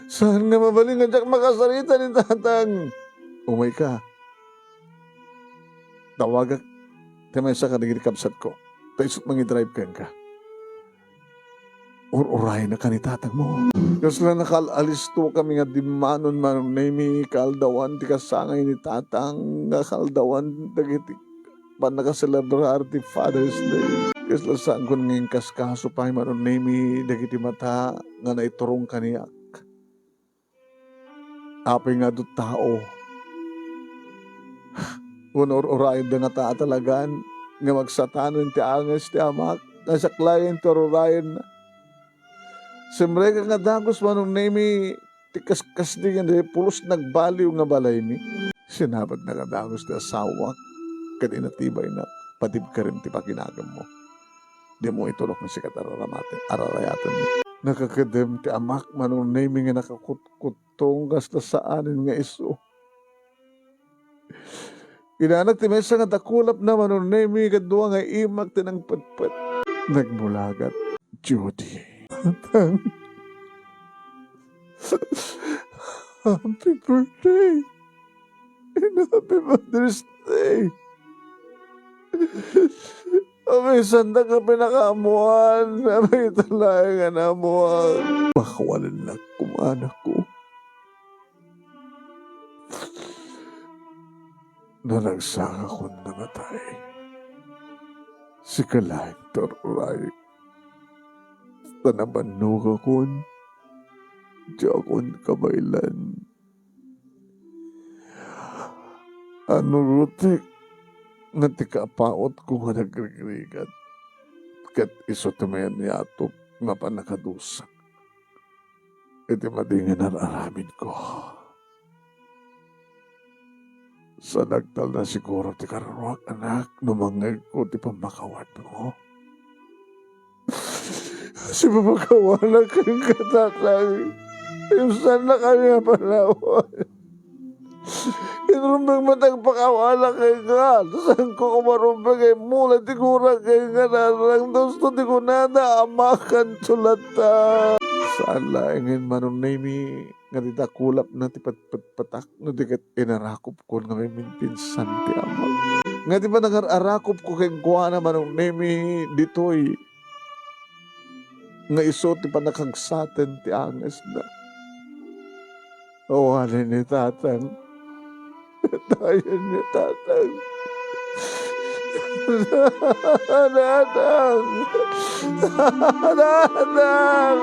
Saan nga mabalin nga diak makasarita ni Tatang? Umayka. Tawagak ti maysa kadagiti kabsatko. Ta isut' mangidrive kenka. Ur-urayennaka ni Tatangmo. Kasla nakal-alistokami nga dimmanon, Manong Nemi, kaaldawan ti kasangay ni Tatang, nga kaaldawan dagiti pannakaselebrar ti Father's Day. Kasla saanko nga inkaskaso pay, Manong Nemi, dagiti mata nga naiturong kaniak. Apay nga adu tao wenno ur-urayenda ngata a talagan nga magsatanen ti anges ti amak, nga siak laeng ti ur-urayenna? Simrekak nga dagus, Manong Nemi, ti kaskasdi nga di pulos nagbaliw nga balaymi. Sinabadnak a dagus ti asawak ket inatibaynak, padibkaren ti pakinaganmo. Dimo itulok nga sika ti araramaten, ararayatenmi. Nakakedem ti amak, Manong Nemi, nga nakakutkuttong kasla saanen nga isu. Inanak ti maysa nga dakulapna, Manong Nemi, ket dua nga imak ti nangpetpet. Nagmulagat. Judy. Tatang. Happy birthday and happy Mother's Day. Amin, saan nga pinakaammoan? Amin, ita laeng nga naammoan. Pakawalennak koma, anakko. No nagsangakon nga matay, sika laeng ti ur-urayek. Ta nabannogakon, diakon kabaelan. Anurotek nga ti kapautko nga nagrigrigat, ket isu ti mayat-yatok nga pannakadusa iti madi nga inar-aramidko. Sa nagtalna siguro ti karuruak, anak, no mangngegko ti pammakawanmo. Sipapakawanak kenka, Tatang. Imsanna kami a panawan. Inrumbeng met agpakawanak kenka. Saanko koma rumbeng nga immula ti gurak kenka, Tatang. Dios, ti kunada, amakanto latta. Saan laengen, Manong Nemi, nga ti dakulapna ti petpetpetak no di ket inarakupkon nga miminpinsan ti amak. Nga ti panangar-arakupko kenkuana, Manong Nemi, ditoy nga isu ti pannakagsaten ti angesna. Awanen ni Tatang. Dayan ni Tatang. Tatang! Tatang!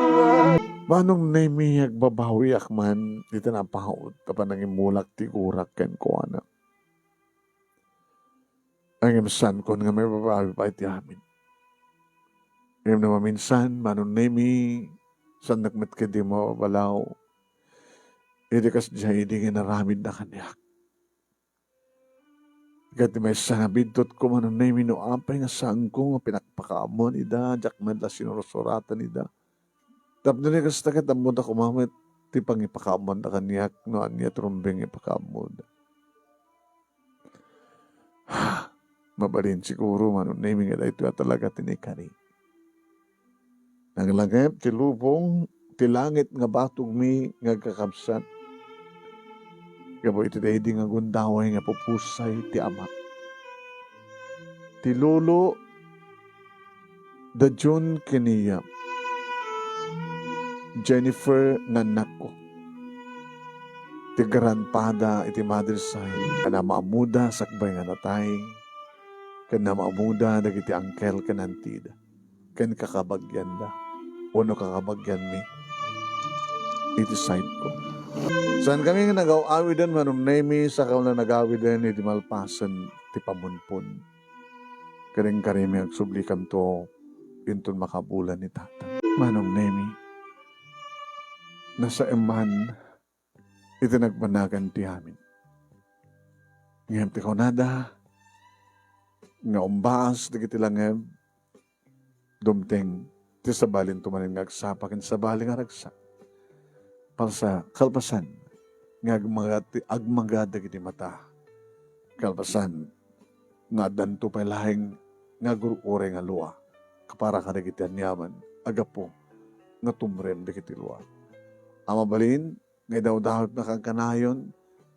Manong Nemi, agbabawiak man iti napaut a panangimmulak ti gurak kenkuana. Ngem saankon nga maipapawi pay ti amin. Ngem no maminsan, Manong Nemi, saannak met ketdi mababalaw iti kasdiay idi nga inaramidna kaniak. Ket ti maysa nga biddutko, Manong Nemi, no apay nga saanko nga pinakpakaammoan ida, diak met la sinursuratan ida. Tapno ni kasta ket ammoda koma met ti pangipakaammoanda kaniak no ania ti rumbeng nga ipakaammoda. Mabalin siguro, Manong Nemi, nga daytoy a talaga ti naikari. Naglangep ti lubong ti langit nga batogmi nga agkakabsat. Gapu iti daydi nga gundaway nga pupusay ti ama. Ti lolo da Jun ken ni Jennifer nga annakko. Ti grandpada iti mother side, a namaamuda sakbay nga natay, ken namaamuda dagiti uncle ken auntie da, ken kakabagianda, wenno kakabagianmi iti side ko. Saankami nga nagaw-awiden, Manong Nemi, sakam la nagawiden iti malpasen ti pamunpon. Ket inkarimi agsubli kanto inton makabulan ni Tatang. Manong Nemi, nasaem man iti nagbanagan ti amin. Ngem ti kunada nga umbaas dagiti langeb, dumteng ti sabalinto manen nga agsapa ken sabali nga ragsak. Palsa, kalpasan nga agmaga ti, agmaga dagiti mata. Kalpasan nga addanto pay laeng nga agur-uray nga lua para kadagiti aniaman a gapu nga tumrem dagiti lua. A mabalin, nga idawdawatna kankanayon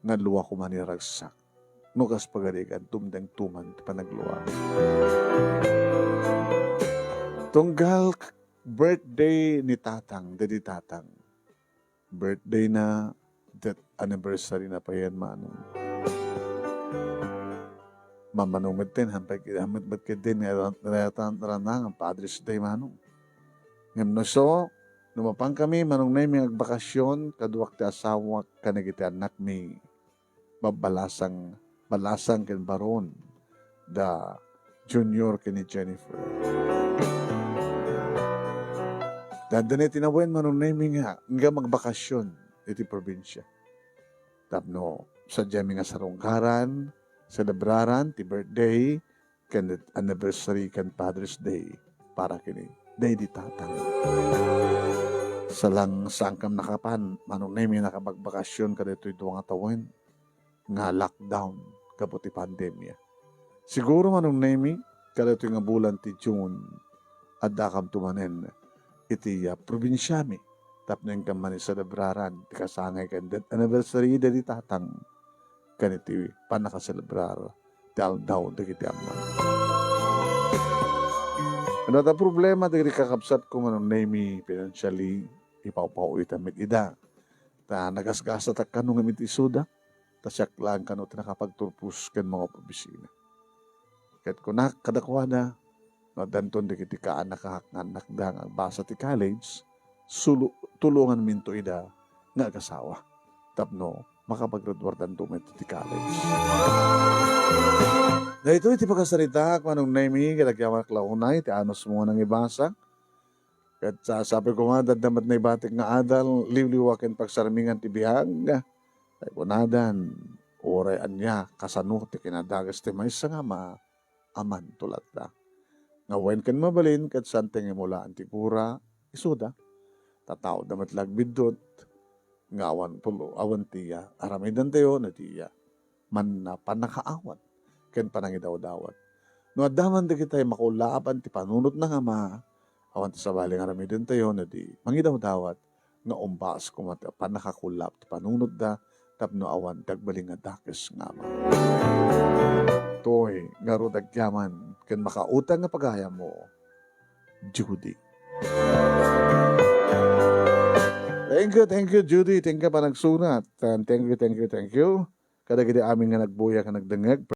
nga lua koma ni ragsak. No kas pagarigan, dumtengto man ti panaglua. Tunggal k-, birthday ni Tatang, daydi Tatang. Birthday na, death anniversary na pay yan, manong. Mamano met ten, hampay ki-, hampay met ketdin nga ran-, ran-, ran-, nga Father's Day, manong. Ngem no isu, no mapan kami, Manong Nemi, nga agbakasyon, kaduak ti asawak, ken dagiti annakmi, babbalasang, balasang ken baron, da Junior ken ni Jennifer. Dandani ti nawen, Manong Nemi, nga, nga magbakasyon iti probinsia. Tapno, sadiami nga sarungkaran, selebraran ti birthday, ken anniversary ken Father's Day para ken daydi Tatang. Salang saankam nakapan, Manong Nemi, nakabagbakasyon kadaytoy dua nga tawen nga lockdown gapu ti pandemia. Siguro, Manong Nemi, kadaytoy nga bulan ti June, addakamto manen iti, ah, probinsiami tapno inkam manen selebraran ti kasangay ken death anniversary daydi Tatang ken iti pannakaselebrar ti aldaw dagiti ammo. Adda problema dagiti kakabsatko, Manong Nemi, financially, ipawpaw ita met ida. Ta nagasgasatak kano ngem iti isuda, ta siak laeng kano ti nakapagturpos ken mangob-obisina. Ket kunak kadakuada, no addanton dagiti kaanakak nga annakda nga agbasa ti college, sulu-, tulonganminto ida nga agasawa tapno makapaggraduardanto met iti college. Daytoy ti pakasaritaak, Manong Nemi, ket agyamanak la unay ti anusmo nga nangibasa. Ket sa-, sapay koma, adda met naibatik nga adal, liwliwa ken pagsarmingan ti biag. Tay kunadan, uray ania, kasano ti kinadakes ti maysa nga ama, amanto latta. Nga wen ken mabalin, ket saan ti nga imulaan ti gura, isuda. Tataoda met la agbiddut, nga awan pulo, awan ti iya. Aramidantayo no ti iya. Man-, pannakaawat ken panangidawdawat. No adda man dagiti makullaaban ti panunotna nga ama, awan ti sabali nga aramidantayo no di mangidawdawat nga umbaas koma ti pannakakullap ti panunotda tapno awan ti agbalin nga dakes nga ama. Toy, ngarud agyaman ken makautang nga pagayammo, Judy. Thank you, thank you, Judy. Thank you panagsurat. And thank you, thank you, thank you kadagiti amin nga nagbuya ken nagdengngeg.